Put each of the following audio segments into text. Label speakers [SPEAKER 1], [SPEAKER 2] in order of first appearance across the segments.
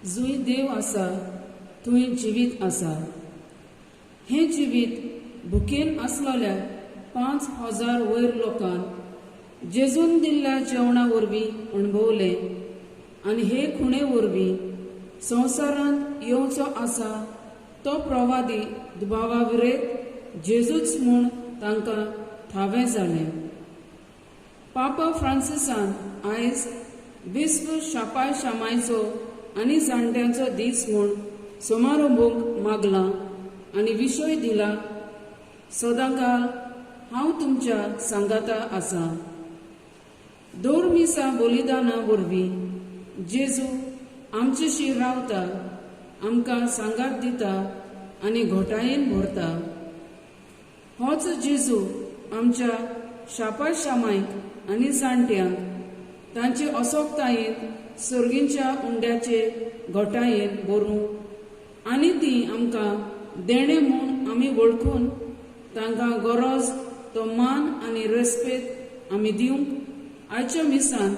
[SPEAKER 1] जुंय देव आसा थंय जिवीत आसा. हें जिवीत भुकेन आसलेल्या 5000 वयर लोकांक जेजून दिल्ल्या जेवणा वरवीं अणभवलें आनी हे खुणे वरवीं संवसारांत येवचो आसा तो प्रवादी दुबावा विरयत जेजूच म्हूण तांकां थावें जालें. पापा फ्रांसिसान आयज विश्व शापाय शामायचो आनी जाणट्यांचो दीस म्हूण समारंभूंक मागलां आनी विशय दिला, सदांकाळ हांव तुमच्या सांगाता आसा. दर मिसा बलिदाना वरवीं जेजू आमचेशी रावता, आमकां सांगात दिता आनी घोटायेन भरता. होच जेजू आमच्या शापाय शामायक आनी जाणट्यांक तांचे असोकतायेन सर्गींच्या उंड्याचे घोटायेन भरूं आनी ती आमकां देणें म्हूण आमी वळखून तांकां गरज तो मान आनी रेस्पेद आमी दिवंक आयच्या मिसान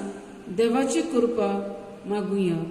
[SPEAKER 1] देवाची कृपा मागुया.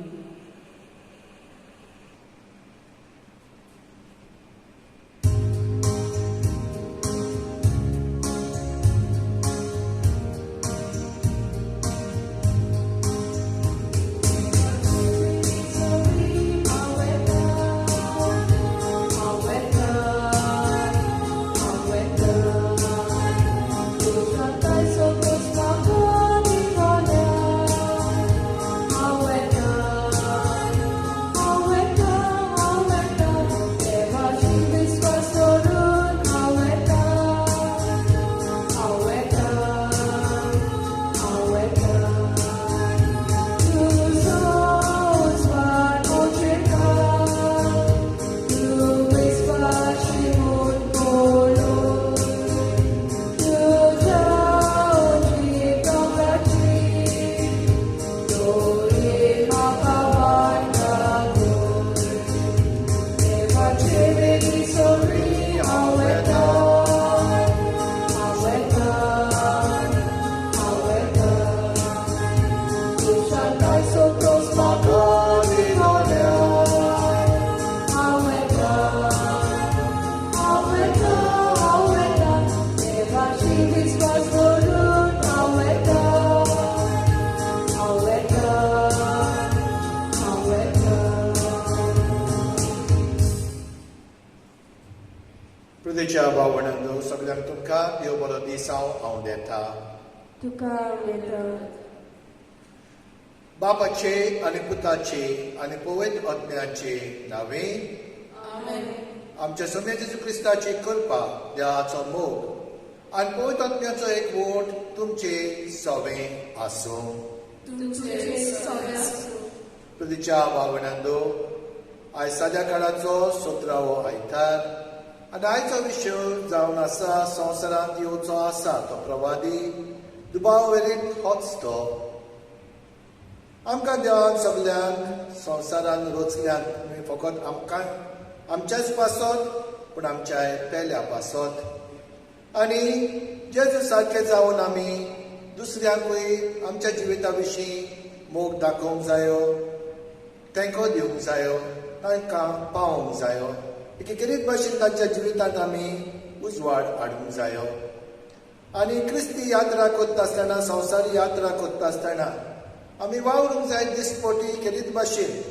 [SPEAKER 2] प्रदेच्या भावणांनो सगळ्यांक तुमकां देव बरो दीस हांव देता.
[SPEAKER 3] तुका हांव देता.
[SPEAKER 2] बापाचे आनी पुताचे आनी पवित्र आत्म्याचे नावे आमच्या स्वामी जेजू क्रिस्ताची कृपा, देवाचो मोग आनी पवित्र आत्म्याचो एक वोट तुमचे सवे आसूं. प्रदेच्या भावणांनो आयज साद्या काळाचो 17वो आयतार आनी आयचो विशय जावन आसा संवसारांत येवचो आसा तो प्रवादी दुबाव वेरीत होच तो. आमकां देवान सगल्यांक संवसारान रचल्यात न्हय फकत आमकां आमच्याच पासत पूण आमच्या पेल्या पासत. आनी जेजू सारकें जावन आमी दुसऱ्यांकूय आमच्या जिविता विशीं मोग दाखोवंक जायो, तेंको दिवंक जायो, तांकां पावोवंक जायो. एकेक भाशेन तांच्या जिवितांत आमी उजवाड हाडूंक जायो. आनी क्रिस्ती यात्रा करता आसतना, संवसारी यात्रा करता आसतना आमी वावरूंक जाय दिसपटी केरीत भाशेन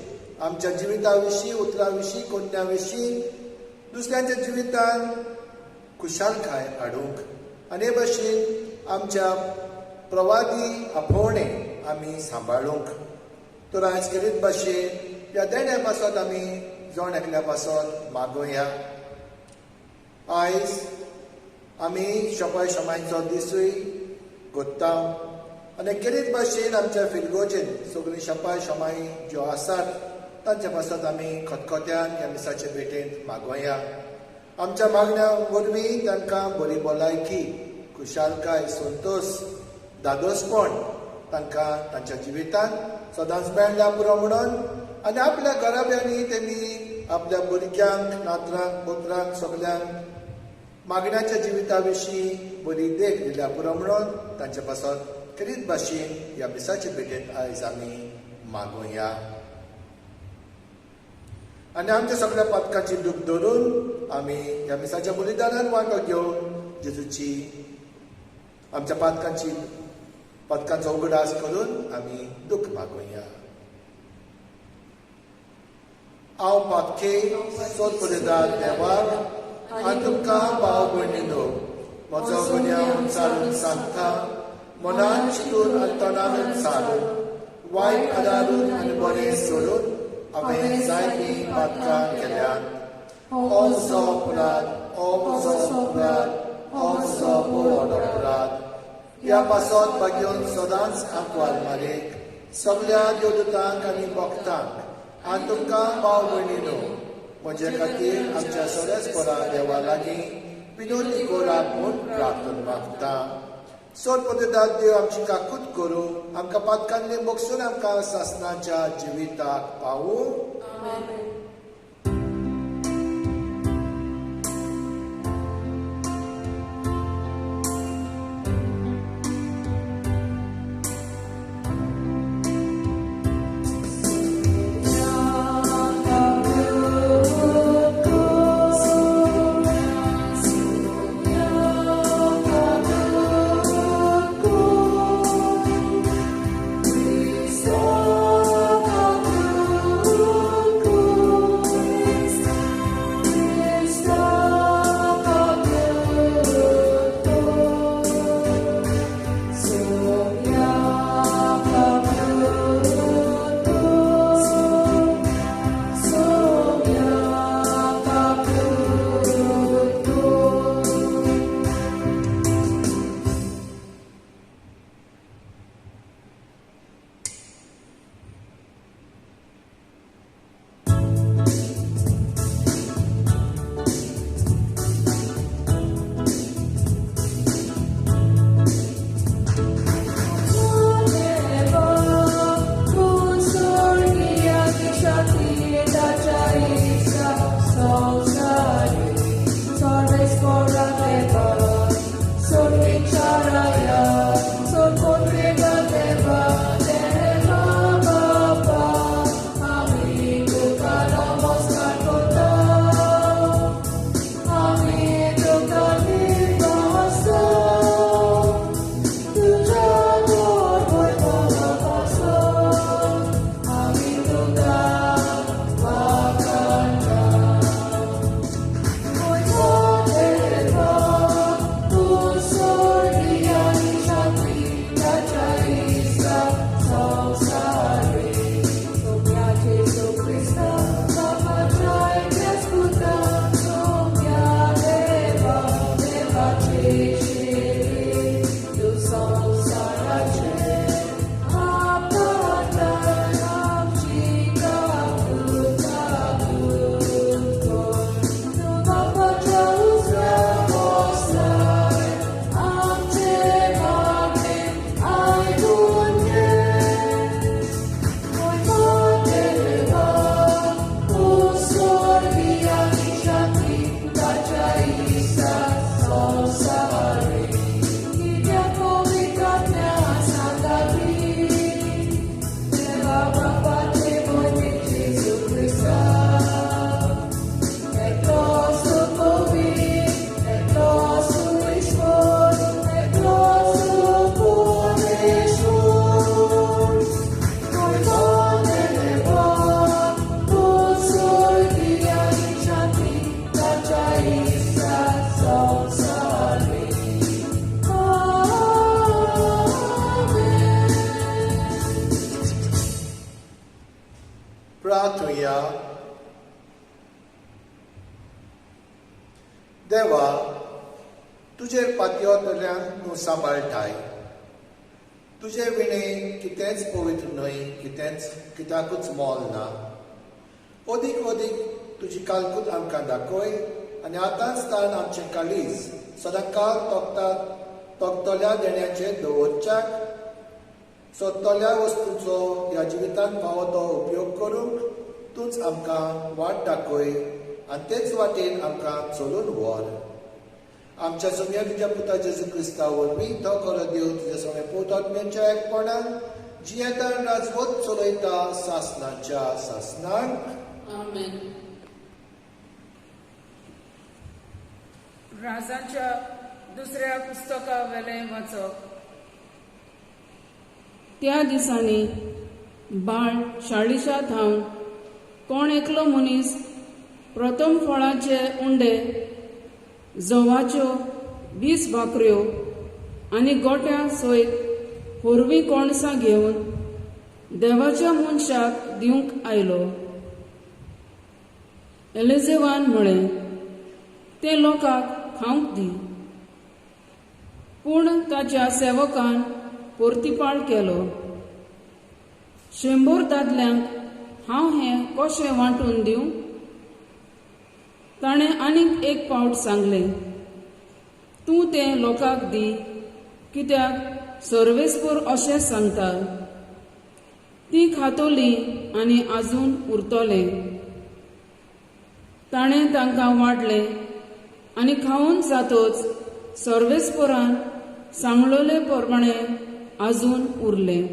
[SPEAKER 2] आमच्या जिविता विशीं, उतरां विशीं, कोन्या विशीं दुसऱ्यांच्या जिवितांत खुशालकाय हाडूंक. आनी हे भाशेन आमच्या प्रवादी आपोवणे आमी सांबाळूंक. तर आयज केरीत भाशेन ह्या देण्या पासत आमी जण एकल्या पासत मागोया. आयज आमी शपाय शमायचो दिसूय कोत्ता आनी केरीत भाशेन आमच्या फिरगोजेन सगळीं शपाय शमाय ज्यो आसात तांच्या पासत आमी खतखत्यान ह्या मिसाचे भेटेंत मागोया. आमच्या मागण्या वरवीं तांकां बरी भलायकी, खुशालकाय, संतोश, दादोसपण तांकां तांच्या जिवितांत सदांच मेळ्ळ्या पुरो म्हणून आनी आपल्या घराब्यांनी तेमी आपल्या भुरग्यांक, नातरांक, पोत्रांक सगल्यांक मागण्याच्या जिविता विशीं बरी देख दिल्या पुरो म्हणून तांचे पासत खेरीत भाशेन ह्या मिसाचे भेटेंत आयज आमी मागोया. आनी आमच्या सगळ्या पातकाची दूख धरून आमी ह्या मिसाच्या बलिदानान वांटो घेवन जेजूची आमच्या पातकांची पातकांचो उगडास करून आमी दूख मागोया. हांव पातके सोदपुरेदार देवाक आनी तुमकां भाव भयणीनो म्हजो गुन्यांव उच्चारून सांगता, मनान चिंतून आनी तोंडान उच्चारून, वायट आदारून आनी बरें सोडून हांवें जायतीं पातकां केल्यात. हो म्हजो अपराध, हो म्हजो अपराध, हो म्हजो व्हड अपराध. ह्या पासत भाग्योन सदांच आंकवार मारीक सगल्या देवदूतांक आनी भक्तांक आनी तुमकां भाव भयणीनो म्हजे खातीर आमच्या सरेस्परा देवा लागीं विनोदी करात म्हूण प्रार्थना मागता. सोदपदेदार देव आमची काकूत करूं, आमकां पातकांनी बगसून आमकां सासनाच्या जिविताक पावूं. देवा, तुजेर पातयेंतल्यान तूं सांबाळटाय. तुजे विणें कितेंच पवित्र न्हय, कितेंच कित्याकूच मोल ना. अदीक अदीक तुजी कालकूत आमकां दाखय आनी आतांच ताण आमचें काळीज सदांकाळ तोखता तोखतल्या देण्याचेर दवरच्याक सोदतल्या वस्तूचो ह्या जिवितांत फावो तो उपयोग करूंक तूंच आमकां वाट दाखय आनी तेच वाटेन आमकां चलून व्हर. आमच्या सोम्या तुज्या पुता जेजू क्रिस्ता वरवीं तो खरो देव तुज्या सोम्या पुतात्म्याच्या एकपणान जियेता राजवत चलयता सासनाच्या सासनाक.
[SPEAKER 1] आमेन. राजांच्या दुसऱ्या पुस्तका वेलें वाचप. त्या दिसांनी बाळ शाळीशा थावन कोण एकलो मनीस प्रथम फळाचे उंडे, जवाच्यो 20 भाकऱ्यो आनी गोट्या सयत होरवीं कोणसां घेवन देवाच्या मनशाक दिवंक आयलो. एलिजेवान म्हळें, तें लोकांक खावंक दी. पूण ताच्या सेवकान पोर्तिपाळ केलो, 100 दादल्यांक हांव हें कशें वांटून दिवं? ताणें आनीक एक पावट सांगलें, तूं तें लोकांक दी, कित्याक सर्वेस्पर अशें सांगता, ती खातोली आनी आजून उरतलें. ताणें तांकां वाडलें आनी खावन जातच सर्वेस्परान सांगलोले प्रमाणे आजून उरलें.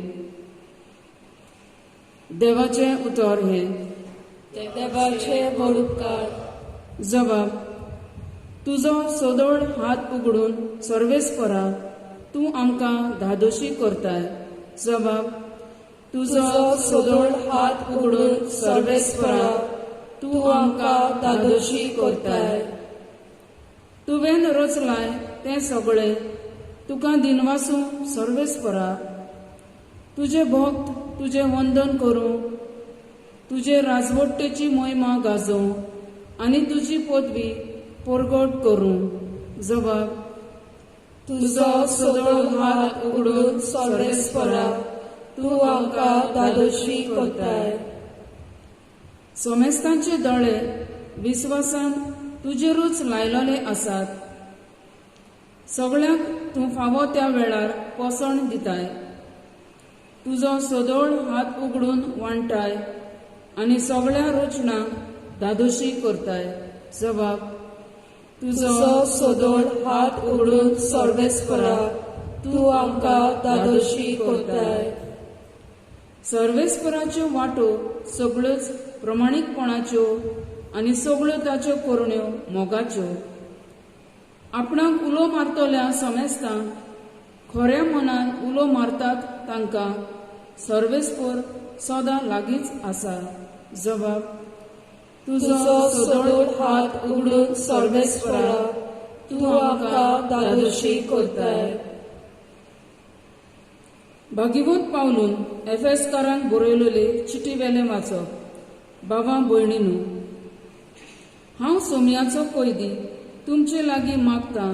[SPEAKER 1] देवाचें उतर हें.
[SPEAKER 3] देवाचे व्हड उपकार.
[SPEAKER 1] जबाब. तुजो सदळ हात उगडून सर्वेस्परा तूं आमकां धादोशी करताय. जबाब. तुजो सदळ हात उगडून सर्वेस्परा तूं आमकां धादोशी करताय. तुवें रचलाय तें सगळें तुका दिनवासूं सर्वेस्परा. तुजे भक्त तुजें वंदन करूं, तुजे राजवट्टेची मोहिमा गाजोवं आनी तुजी पदवी परगट करूं. जबाब.
[SPEAKER 3] तुजो सदळ हात उगडून सर्वेस्परा तूं आमकां धादोशी करताय.
[SPEAKER 1] सोमेस्तांचे दोळे विस्वासान तुजेरूच लायलोले आसात. सगळ्यांक तूं फावो त्या वेळार पोसण दिताय. तुजो सदळ हात उगडून वांटाय आनी सगळ्या रचणांक धादोशी करताय. जबाब.
[SPEAKER 3] तुजो सदळ हात उगडून सर्वेस्परा तूं आमकां धादोशी करताय.
[SPEAKER 1] सर्वेस्पराच्यो वाटो सगळ्योच प्रमाणीकपणाच्यो आनी सगळ्यो ताच्यो करण्यो मोगाच्यो. आपणाक उलो मारतल्या समेस्तांक खऱ्या मनान उलो मारतात तांकां सर्वेस्पर सदां लागींच आसा. जबाब.
[SPEAKER 3] तुजो सदळ हात उगडून सर्वेस्परा तूं आमकां धादोशी करताय.
[SPEAKER 1] भागीवंत पावलून एफेसकारांक बरयलोले चिटी वेलें वाचप. बाबा भयणीनू, हांव सोमयाचो कैदी तुमचे लागीं मागता,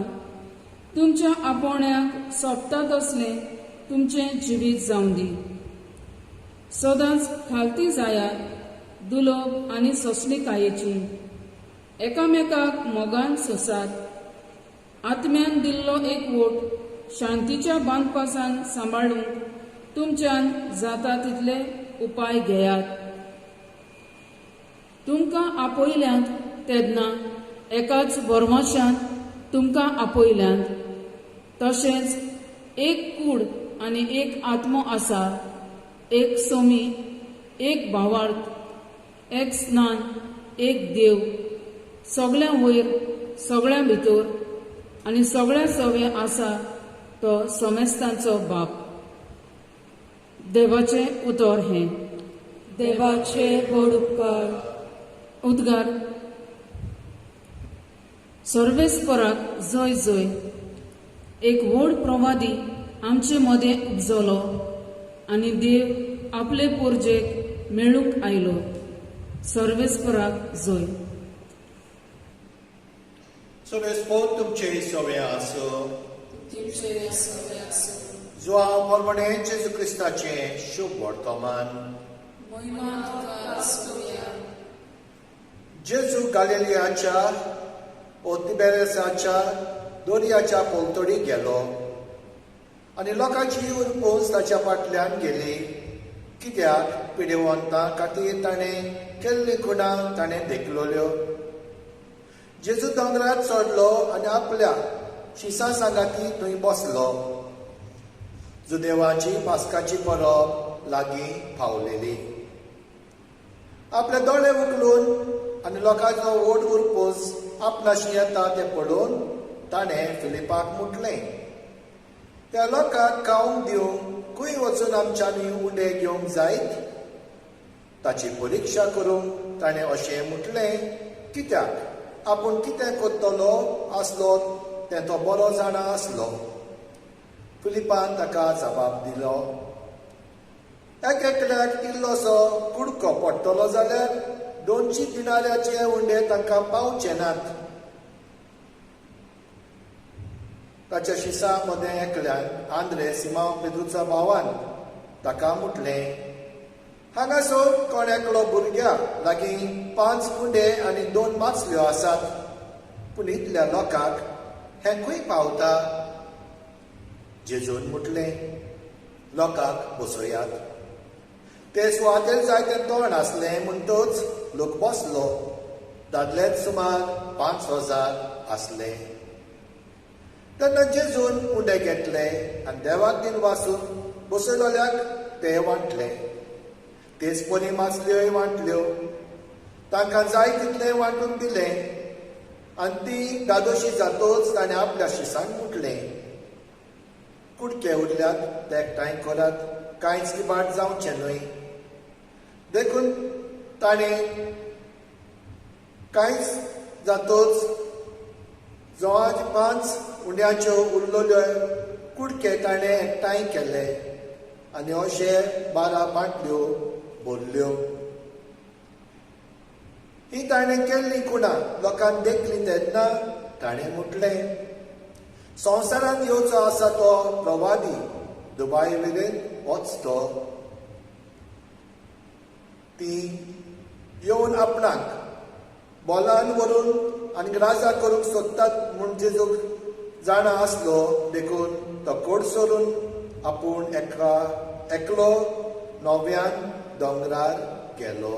[SPEAKER 1] तुमच्या आपोवण्याक सोबता तसलें तुमचें जिवीत जावं दी. सदांच खालती जायात, दुलोब आनी सोंसणिकायेची. एकामेकाक मोगान सोंसात. आत्म्यान दिल्लो एक वोट शांतीच्या बांदपासान सांबाळूंक तुमच्यान जाता तितले उपाय घेयात. तुमकां आपयल्यांत तेन्ना एकाच बरवाशान तुमकां आपयल्यांत. तशेंच एक कूड आनी एक आत्मो आसा, एक सोमी, एक भावार्थ, एक स्नान, एक देव, सगळ्यां वयर, सगळ्यां भितर आनी सगळ्यां सवे आसा तो समेस्तांचो बाप. देवाचें उतर हें.
[SPEAKER 3] देवाचे व्हड उपकार.
[SPEAKER 1] उद्गार. सर्वेस्पराक जय जय. एक व्हड प्रवादी आमचे मदें उपजलो आनी देव आपले पोरजेक मेळूंक आयलो. सर्वेस्पराक जय.
[SPEAKER 2] सर्वेस्पर तुमचे सवे आसूं. जुआंव प्रमाणे जेजू क्रिस्ताचें शुभ वर्तमान. जेजू गालिलियाच्या ओ तिबेरियासाच्या दर्याच्या पलतडी गेलो आनी लोकांची उरपूस ताच्या फाटल्यान गेली, कित्याक पिडेवंतां खातीर ताणें केल्ली खुणां ताणें देखलोल्यो. जेजू दोंगरार चडलो आनी आपल्या शिसां सांगाती थंय बसलो. जुदेवाची पास्काची परब लागीं पावलेली. आपले दोळे उखलून आनी लोकांचो व्हड उरपूस आपणाशी येता तें पळोवन ताणें फिलिपाक म्हटलें, त्या लोकांक खावंक दिवंक खंय वचून आमच्यांनी उंडे घेवंक जायत? ताची परिक्षा करूंक ताणें अशें म्हटलें, कित्याक आपूण कितें करतलो आसलो तें तो बरो जाणा आसलो. फिलिपान ताका जबाब दिलो, एक एकल्याक इल्लोसो कुडको पडटलो जाल्यार 200 दिनाऱ्याचे उंडे तांकां पावचे नात. ताच्या शिसा मदें एकल्यान, आंद्रे सिमांव पेद्रूच्या भावान, ताका म्हटलें, हांगासर कोण एकलो भुरग्या लागीं 5 उंडे आनी 2 माचल्यो आसात, पूण इतल्या लोकांक हें खंय पावता? जेजून म्हटलें, लोकांक बसयात. ते सुवातेर जायतें तण आसलें म्हणटच लोक बसलो. दादलेच सुमार 5000 आसले. तेन्ना जेजून उंडे घेतले आनी देवाक दिन वासून बसयलोल्याक ते वांटले. तेच परी माचल्योय वांटल्यो. तांकां जाय तितलें वांटून दिलें. आनी ती दादोशी जातोच ताणें आपल्या शिसांक म्हटलें, कुडके उरल्यात ते एकठांय करात, कांयच इबाड जावचें न्हय. देखून ताणें कांयच जातोच जवाज 5 उंड्याच्यो उरलेल्यो कुडके ताणें एकठांय केले आनी अशे 12 बाटल्यो भरल्यो. ही ताणें केल्ली कुणां लोकांक देखली तेन्ना ताणें म्हटलें, संवसारांत येवचो आसा तो प्रवादी दुबाय मेरेन वच तो. ती येवन आपणाक बोलान व्हरून आनी राजा करूंक सोदतात म्हूण जेजूक जाणा आसलो, देखून तो कोडसरून आपूण एकलो नव्यान दोंगरार गेलो.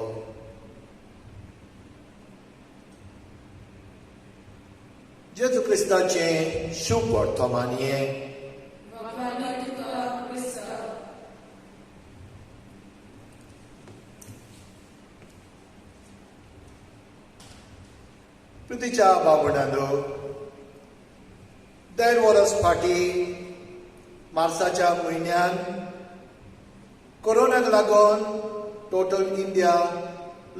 [SPEAKER 2] जेजू क्रिस्ताचें शुभ वर्तमान हें. प्रितीच्या भावंडांनो, 1.5 वर्स फाटीं मार्साच्या म्हयन्यान कोरोनाक लागून टोटल इंडिया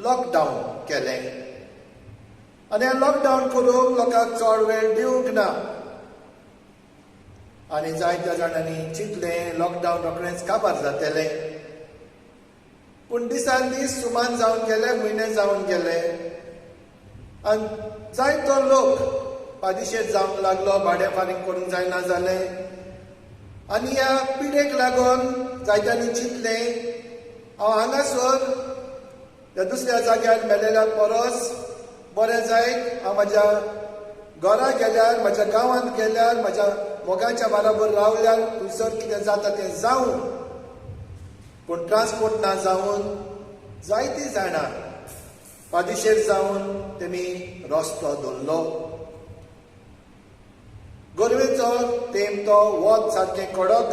[SPEAKER 2] लॉकडावन केलें आनी हें लॉकडावन करूंक लोकांक चड वेळ दिवंक ना आनी जायत्या जाणांनी चिंतलें लॉकडावन रोखडेंच काबार जातलें. पूण दिसान दीस सुमान जावन गेले, म्हयने जावन गेले आनी जायतो लोक पादिशेर जावंक लागलो, भाडें फारीक करूंक जायना जालें आनी ह्या पिडेक लागून जायत्यांनी चिंतलें हांव हांगासर ह्या दुसऱ्या जाग्यार मेलेल्या परस बरें जायत हांव म्हाज्या घरा गेल्यार, म्हाज्या गांवांत गेल्यार, म्हाज्या मोगाच्या बराबर रावल्यार थंयसर कितें जाता तें जावं. पूण ट्रान्सपोर्ट ना जावन जायतीं जाणां पादिशेर जावन तेमी रस्तो धरलो. गरमेचो तेंप, तो वत सारकें कडक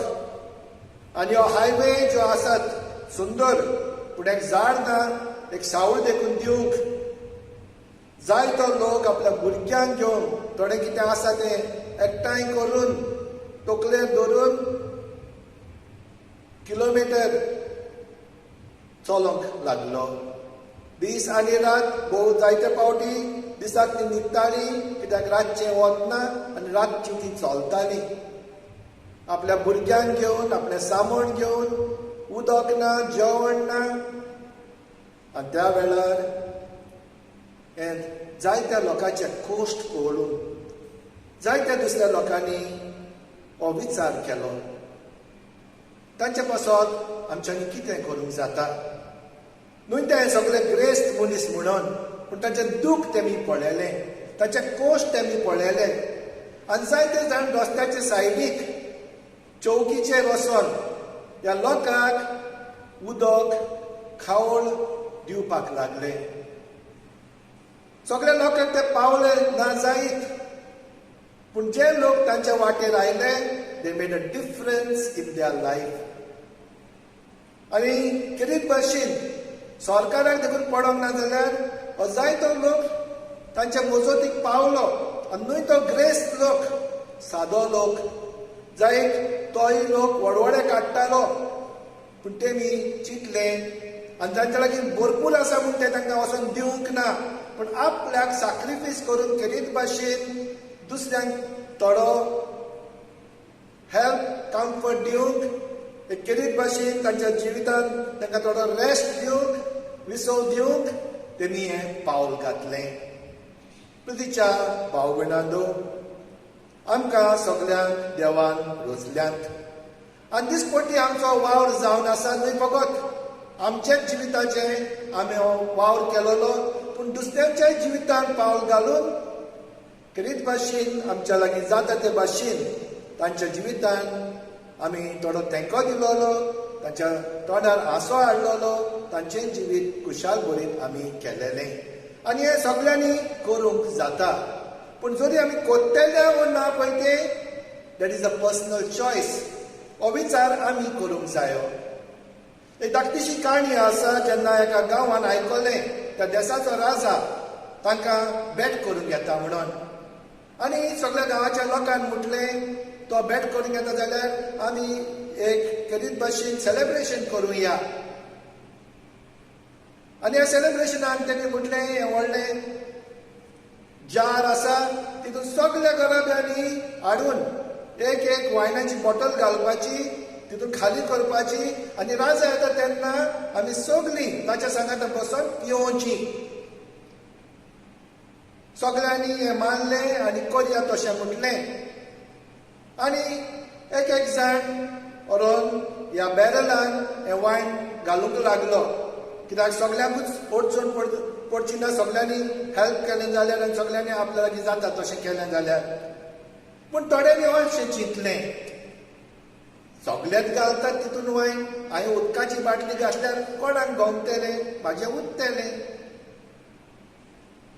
[SPEAKER 2] आनी हो हायवे ज्यो आसात सुंदर, पूण एक झाड ना, एक सावळ देखून दिवंक. जायतो लोक आपल्या भुरग्यांक घेवन थोडें कितें आसा तें एकठांय करून तकलेर धरून किलोमिटर चलोंक लागलो. दीस आनी रात भोव जायते फावटी दिसाक ती न्हिदताली, कित्याक रातचें वतना आनी रातची ती चलताली. आपल्या भुरग्यांक घेवन, आपलें सामान घेवन, उदक ना, जेवण ना. आनी त्या वेळार हें जायत्या लोकांचे कोश्ट पळोवन जायत्या दुसऱ्या लोकांनी हो विचार केलो, तांचे पासत आमच्यांनी कितें करूंक जाता. न्हय तें सगळे ग्रेस्त मनीस म्हणून, पूण तांचें दूख तेमी पळयलें, तांचे कोश्ट तेमी पळयले आनी जायते जाण रस्त्याचे सायडीक चौकीचेर वचोन ह्या लोकांक उदक खावड दिवपाक लागले. सगळे लोकांक ते पावले ना जायत, पूण जे लोक तांच्या वाटेर आयले they made a difference in their life. आनी खेरीत भाशेन सरकाराक देखून पडोंक ना जाल्यार हो जायतो लोक तांच्या मजतीक पावलो आनी न्हय तो ग्रेस्त लोक, सादो लोक जायत, तोय लोक वडवडे काडटालो. पूण तेमी चिंतलें आनी तांच्या लागीं भरपूर आसा म्हूण ते तांकां वचोन दिवंक ना, पूण आपल्याक साक्रिफीस करून खेरीत भाशेन दुसऱ्यांक थोडो हेल्प कम्फर्ट दिवंक, एक खेरीत भाशेन तांच्या जिवितांत तांकां थोडो रेस्ट दिवंक, विसव दिवंक तेमी हें पावल घातलें. प्रितीच्या भाव भयणांनो, आमकां सगल्यांक देवान रोजल्यात आनी दिसपट्टी आमचो वावर जावन आसा. न्हय फकत आमच्याच जिविताचें आमी हो वावर केलोलो, पूण दुसऱ्यांच्याय जिवितांत पावल घालून खेरीत भाशेन आमच्या लागीं जाता ते भाशेन तांच्या जिवितान आमी थोडो तेंको दिलोलो, तांच्या तोंडार हांसो हाडलोलो, तांचें जिवीत खुशाल भरीत आमी केलेलें. आनी हें सगल्यांनी करूंक जाता, पूण जरी आमी कोत्तेले वो ना पळय तें that is a personal choice. हो विचार आमी करूंक जायो. एक धाकटीशी काणी आसा, जेन्ना एका गांवान आयकलें त्या देसाचो राजा तांकां भेट करूंक येता म्हणून, आनी सगळ्या गांवाच्या लोकांक म्हटलें तो भेट करूंक येता जाल्यार आमी एक खेरीत भाशेन सेलेब्रेशन करुया. आनी ह्या सेलेब्रेशनाक तेणी म्हटलें हें व्हडलें जार आसा तितून सगल्या घराब्यांनी हाडून एक एक वायनाची बॉटल घालपाची, तितून खाली करपाची आनी राजा येता तेन्ना आमी सगलीं ताच्या सांगाता बसून पिवोवची. सगल्यांनी हें मानलें आनी करया तशें म्हटलें. आनी एक एक जाण व्हरोन ह्या बॅरलान हें वायन घालूंक लागलो, कित्याक सगल्यांकूच अडचण पडची ना, सगल्यांनी हेल्प केलें जाल्यार आनी सगल्यांनी आपल्या लागीं जाता तशें केलें जाल्यार. पूण थोड्यांनी अशें चिंतलें, सगळेच घालतात तितून वायन, हांवें उदकाची बाटली घातल्यार कोणाक गमतलें, म्हाजें उरतलें.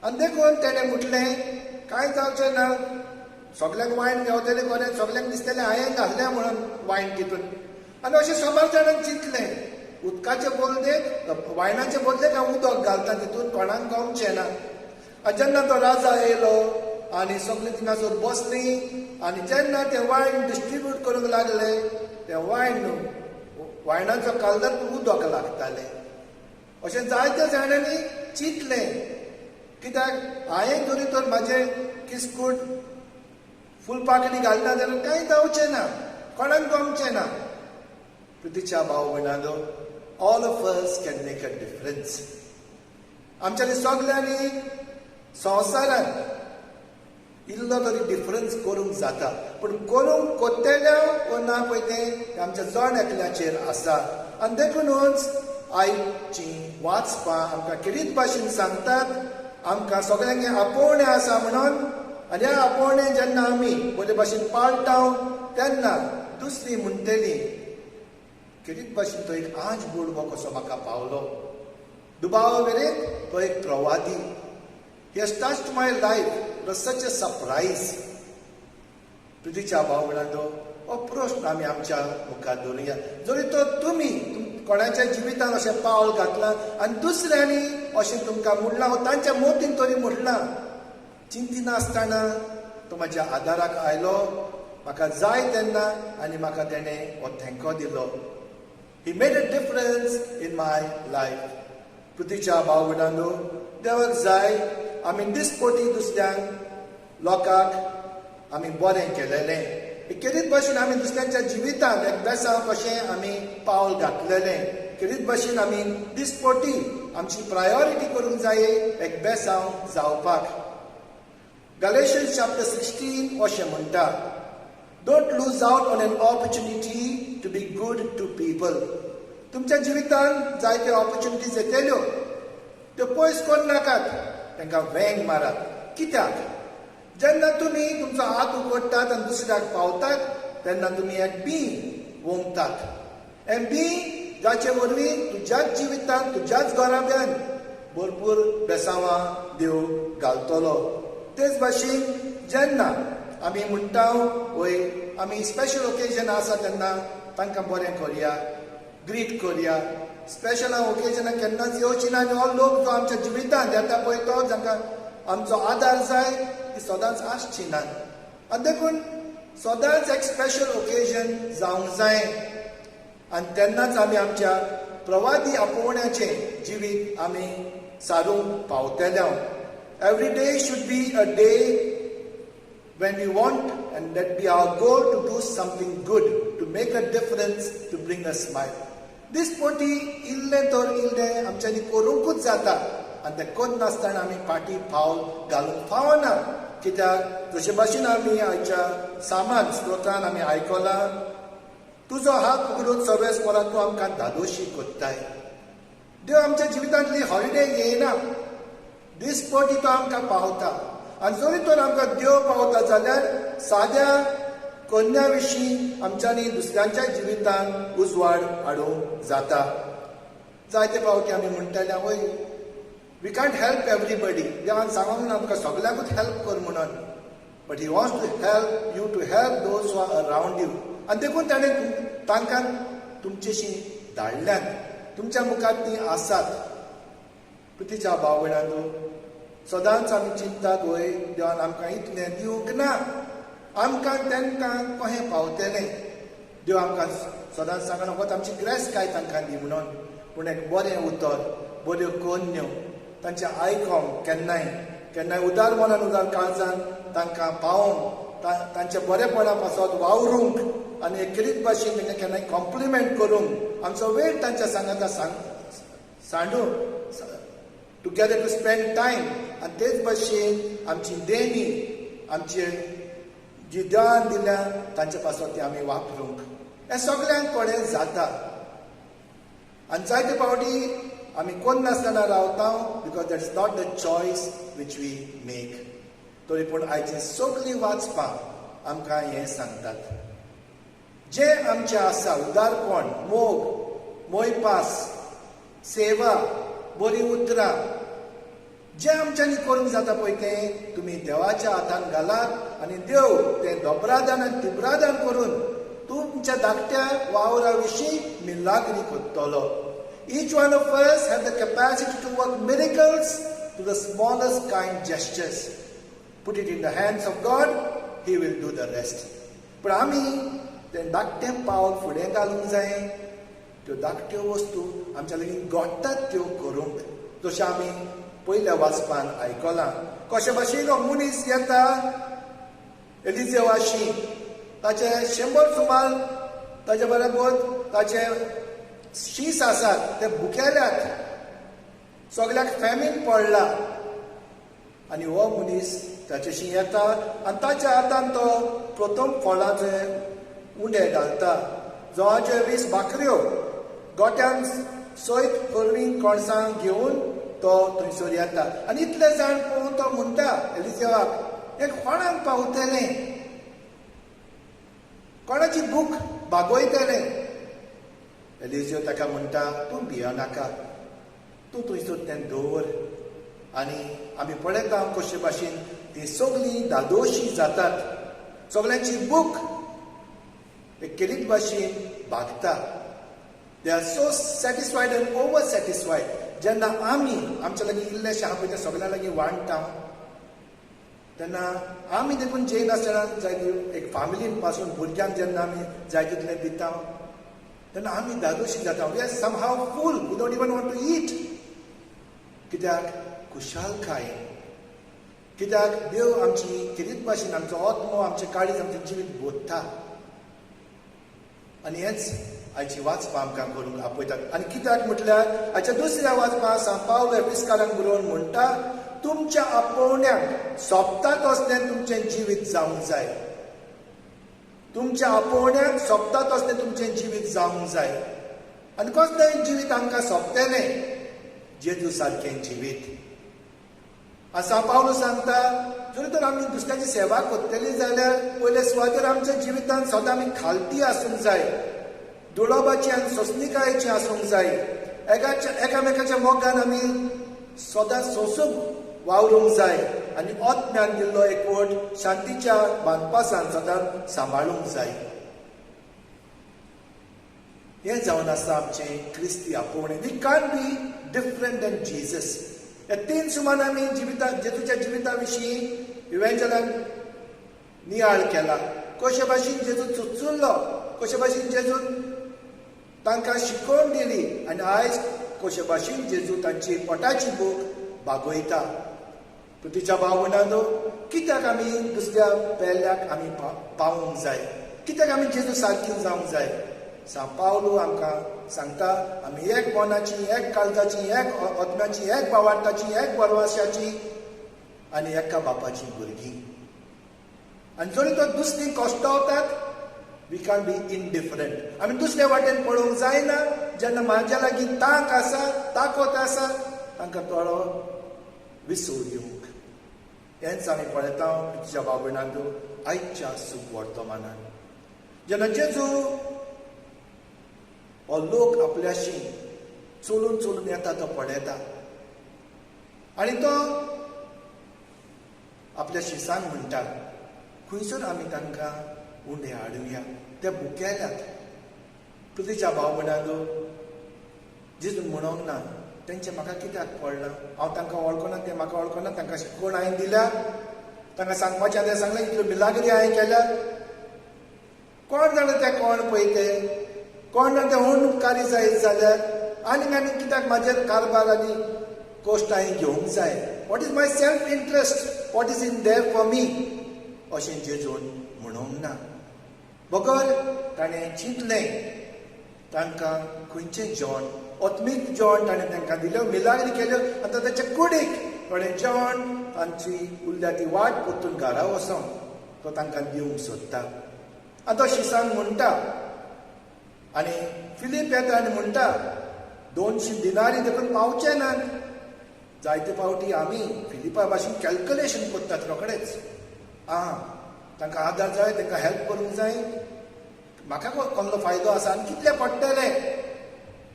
[SPEAKER 2] आनी देखून तेणें म्हटलें कांय जावचें ना, सगल्यांक वायन गावतलें बरें, सगल्यांक दिसतलें हांवें घातलें म्हणून वायन तितून. आनी अशें सबार जाणांक चिंतलें, उदकाचे बदलेक वायनाचे बदलेक हांव उदक घालता तितून, कोणाक गमचें ना. आनी जेन्ना तो राजा येयलो आनी सगळीं थिंगासर बसलीं आनी जेन्ना तें वायन डिस्ट्रिब्यूट करूंक लागले, तें वायन वायनाचो कलर उदक लागतालें. अशें जायत्या जाणांनी चिंतलें, कित्याक हांवें जरी तर म्हाजें किस्कूट फुलपाकडी घालना जाल्यार कांय जावचें ना, कोणाक गमचें ना. प्रितीच्या भाव भयणांनो, all of us can make a difference. आमच्यानी सगल्यांनी संवसारांत इल्लो तरी डिफरन्स करूंक जाता, पूण करूंक कोत्तेल्या वो ना पळय तें आमच्या जण एकल्याचेर आसा. आनी देखुनूच आयची वाचपां आमकां खेरीत भाशेन सांगतात, आमकां सगल्यांक आपोवणें आसा म्हणून. आनी ह्या आपोवणें जेन्ना आमी बरे भाशेन पाळटा तेन्ना दुसरी म्हणटली खेरीत भाशेन तो एक आज बोडबो कसो म्हाका पावलो, दुबाव वेरेत तो एक प्रवादी. He has touched my life, it was such a surprise. प्रितीच्या भाव भयणांनो, हो प्रश्न आमी आमच्या मुखार दवरुया. जरी तो तुमी कोणाच्या जिवितान अशें पावल घातलां आनी दुसऱ्यांनी अशें तुमकां म्हणलां वा तांच्या मोतीन तरी म्हणलां, चिंतिनासतना तो म्हाज्या आदाराक आयलो, म्हाका जाय तेन्ना, आनी म्हाका तेणें हो तेंको दिलो. He made a difference in my life. प्रितीच्या भाव भयणांनो, देवाक जाय आमी दिसपटी दुसऱ्यांक लोकांक आमी बरें केलेलें, खेरीत भाशेन आमी दुसऱ्यांच्या जिवितांत एक बेसांव कशें आमी पावल घातलेलें, खेरीत भाशेन आमी दिसपटी आमची प्रायोरिटी करूंक जाय एक बेसांव जावपाक. गलेशियन्स चॅप्टर 16 अशें म्हणटा, don't lose out on an opportunity to be good to people. तुमच्या जिवितांत जायत्यो ऑपॉर्च्युनिटीज येतल्यो, त्यो पयस करूं नाकात, तांकां वेंग मारात. कित्याक जेन्ना तुमी तुमचो हात उगडटात आनी दुसऱ्याक पावतात तेन्ना तुमी एक बी ओंपतात, हें बी जाचे वरवीं तुज्याच जिवितांत तुज्याच घराब्यान भरपूर बेसांवां देव घालतलो. तेच भाशेन जेन्ना आमी म्हणटा वय आमी स्पेशल ओकेजन आसा तेन्ना तांकां बरें करया, ग्रीट करया. स्पेशल ओकेजनाक केन्नाच येवची ना आनी हो लोक जो आमच्या जिवितांत येता पळय तो जांकां आमचो आदार जाय ती सदांच आसची ना. आनी देखून सदांच एक स्पेशल ओकेजन जावंक जाय आनी तेन्नाच आमी आमच्या प्रवादी आपोवण्याचें जिवीत आमी सारूंक पावतले. Every day should be a day when we want, and that be our goal, to do something good, to make a difference, to bring a smile. दिसपटी इल्लें तर इल्लें आमच्यांनी करूंकूच जाता आनी तें करनासतना आमी फाटीं पावल घालूंक फावना. कित्याक जशे भाशेन आमी आयच्या सामान स्त्रोतान आमी आयकलां, तुजो हात उगडून सर्वेस्परा तूं आमकां धादोशी कोत्ताय. देव आमच्या जिवितांतली हॉलिडे येयना, दिसपटी तो आमकां पावता. आनी जरी तर आमकां देव पावता जाल्यार साद्या कन्या विशीं आमच्यांनी दुसऱ्यांच्या जिवितान उजवाड हाडूंक जाता. जायते फावटी आमी म्हणटाले, वय, we can't help everybody. देवान सांगूंक ना आमकां सगल्यांकूच हेल्प कर म्हणून, but he wants to help you, to help those who are around you. आनी देखून ताणें तांकां तुमचेशी धाडल्यात, तुमच्या मुखार ती आसात. प्रितीच्या भाव भयणांनो, सदांच आमी चिंततात, वय, देवान आमकां इतलें दिवंक ना, आमकां तांकां कशें पावतलें? देव आमकां सदांच सांगना फकत आमची ग्रेस काय तांकां दी म्हणून, पूण एक बरें उतर, बऱ्यो कोन्यो तांचें आयकोंक, केन्नाय केन्नाय उदार मनान, उदार काळजान तांकां पावोवंक, तांच्या बरेपणा पासत वावरूंक आनी एक भाशेन तांकां केन्नाय कॉम्प्लिमेंट करूंक, आमचो वेळ तांच्या सांगाता सांग सांडूंक, टुगेदर टू स्पेंड टायम. आनी तेच भाशेन आमची देणी, आमची जी देवान दिल्या तांचे पासत ती आमी वापरूंक, हें सगल्यांक कडेन जाता. आनी जायते फावटी आमी कोण नासतना रावता, because that is not the choice which we make. तरी पूण आयची सगळीं वाचपां आमकां हें सांगतात, जें आमचें आसा, उदारपण, मोग, मोयपास, सेवा, बरीं उतरां, जें आमच्यांनी करूंक जाता पळय तें तुमी देवाच्या हातान घालात आनी देव तें दोबरादान आनी तिब्रादान करून तुमच्या धाकट्या वावरा विशीं मिलाग्री करतलो. Each one of us have the capacity to work miracles to the smallest kind gestures. Put it in the hands of God, He will do the rest. पूण आमी तें धाकटें पावल फुडें घालूंक जाय, त्यो धाकट्यो वस्तू आमच्या लागीं घडटात त्यो करूंक. जशें आमी पयल्या वाचपान आयकलां, कशे भाशेन हो मनीस येता एलिजेवाशी, ताचे 100 सुमार ताचे बरोबर ताचे शीस आसात, ते भुकेल्यात, सगल्याक फेमीन पडला आनी हो मनीस ताचेशी येता आनी ताच्या हातान तो प्रथम फळाचे उंडे घालता, जवाचे 20 भाकऱ्यो गोट्यान सयत करवी कणसां घेवन तो थंयसर येता. आनी इतले जाण पळोवन तो म्हणटा एलिजेवाक, हें कोणाक पावतलें, कोणाची भूक भागयतलें? एलिजियो ताका म्हणटा, तूं भियनाका, तूं थंयसर तें दवर. आनी आमी पळयता कशे भाशेन ती सगळीं धादोशी जातात, सगळ्यांची भूक एक केरीत भाशेन भागता. They are so satisfied and over satisfied. जेन्ना आमी आमच्या लागीं इल्लेशें आहा पळय तें सगळ्यां लागीं वांट्टा तेन्ना आमी देखून जेयनासतना जायती एक फामिलीन पासून भुरग्यांक जेन्ना आमी जाय तितलें दिता तेन्ना आमी धादोशी जाता. We are somehow full, we don't even want to eat. कित्याक? खुशालकायेन. कित्याक? देव आमची खेरीत भाशेन आमचो आत्मो, आमचें काळीज, आमचें जिवीत बोधता. आनी हेंच आयची वाचपां आमकां करूंक आपयतात. आनी कित्याक म्हटल्यार आयच्या दुसऱ्या वाचपां सांत पावल एफिस्कारांक बरोवन म्हणटा, तुमच्या आपोवण्याक सोंपता तसलें तुमचें जिवीत जावंक जाय. तुमच्या आपोवण्याक सोंपता तसलें तुमचें जिवीत जावंक जाय. आनी कसलें जिवीत आमकां सोंपतलें? जेजू सारकें जिवीत. आनी सांत पावलू सांगता, जरी तर आमी दुसऱ्याची सेवा करतली जाल्यार पयले सुवातेर आमच्या जिवितान सदां आमी खालती आसूंक जाय, दुडोबाची आनी सोंसणिकायेची आसूंक जाय. एकामेकाच्या मोगान आमी सदां सोंसूंक वावरूंक जाय आनी आत्म्यान दिल्लो एकवट शांतीच्या बांदपासान सदां सांबाळूंक जाय. हें जावन आसा आमचें क्रिस्ती आपोवणें. We can be different than Jesus. ह्या तीन सुमान आमी जिविता जेजूच्या जिविता विशीं इव्हेंजलान नियाळ केला, कशे भाशेन जेजू चुचुल्लो, कशे भाशेन जेजून तांकां शिकोवन दिली आनी आयज कशे भाशेन जेजू तांची पोटाची भूक भागयता. तिच्या भाव भयणांनो, कित्याक आमी दुसऱ्या पेल्याक आमी पावूंक जाय? कित्याक आमी जेजू सारकी जावंक जाय? सांव पावलू आमकां सांगता, आमी एक मनाची, एक काळजाची, एक आत्म्याची, एक भावार्थाची, एक बरवाशाची आनी एका बापाची भुरगीं. आनी जरी तो दुसरी कश्टवतात, we can be indifferent. आमी दुसऱ्या वाटेन पळोवंक जायना. जेन्ना म्हाज्या लागीं तांक आसा, ताकत आसा, तांकां थोडो विसव दिवंक. हेंच आमी पळयता तिच्या भाव भयणांनो आयच्या सूख वर्तमानान. जेन्ना जेजू हो लोक आपल्याशी चलून चलून येता तो पळयता आनी तो आपल्या शिसांक म्हणटा, खंयसर आमी तांकां उंडे हाडुया, ते भुकेल्यात. पृथ्वीच्या भाव भयणांनो, जेजून म्हणोंक ना तेंचें म्हाका कित्याक पडलां, हांव तांकां वळखना, ते म्हाका वळखना, तांकां शिकवण हांवें दिल्या, तांकां सांगपाचें हांवें सांगलें, इतल्यो मिलाग्री हांवें केल्या, कोण जाणा ते कोण पळय ते, कोण जाणा ते हून उपकारी जायत जाल्यार आनीक आनीक कित्याक म्हाजेर कारभार आनी कश्ट हांवें घेवंक जाय? What is my self interest, what is in there for me, अशें जेजून म्हणूंक ना. बगर ताणें चिंतलें तांकां खंयचें जेवण, आत्मीक जेवण ताणें तांकां दिल्यो, मिलाग्री केल्यो. आतां ताच्या कुडीक थोडें जेवण तांची उरल्या ती वाट परतून घरा वचोंक तो तांकां दिवंक सोदता. आतां तो शिसांक म्हणटा आनी फिलीप येता आनी म्हणटा, 200 दिनारी देखून पावचे नात. जायते फावटी आमी फिलिपा भाशेन कॅल्क्युलेशन करतात रोखडेच. आं, तांकां आदार जाय, तांकां हेल्प करूंक जाय, म्हाका कसलो फायदो आसा आनी कितले पडटले.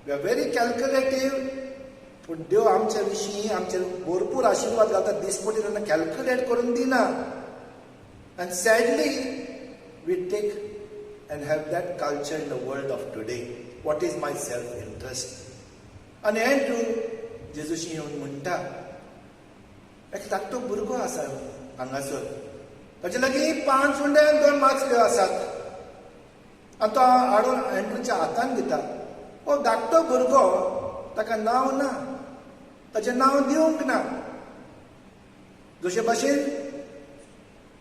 [SPEAKER 2] We are very calculative. पूण देव आमच्या विशीं आमचेर भरपूर आशिर्वाद घालता, दिसपटी तेन्ना कॅल्क्युलेट करून दिना. आनी sadly we take and have that culture in the world of today. What is my self interest? आनी एंड्रू जेजूशी येवन म्हणटा, एक धाकटो भुरगो आसा हांगासर, ताचे लागीं 5 उंडे आनी 2 माचल्यो आसात. आनी तो हाडून एंड्रूच्या हातान दिता. हो धाकटो भुरगो, ताका नांव ना, ताचें नांव दिवंक ना. जशे भाशेन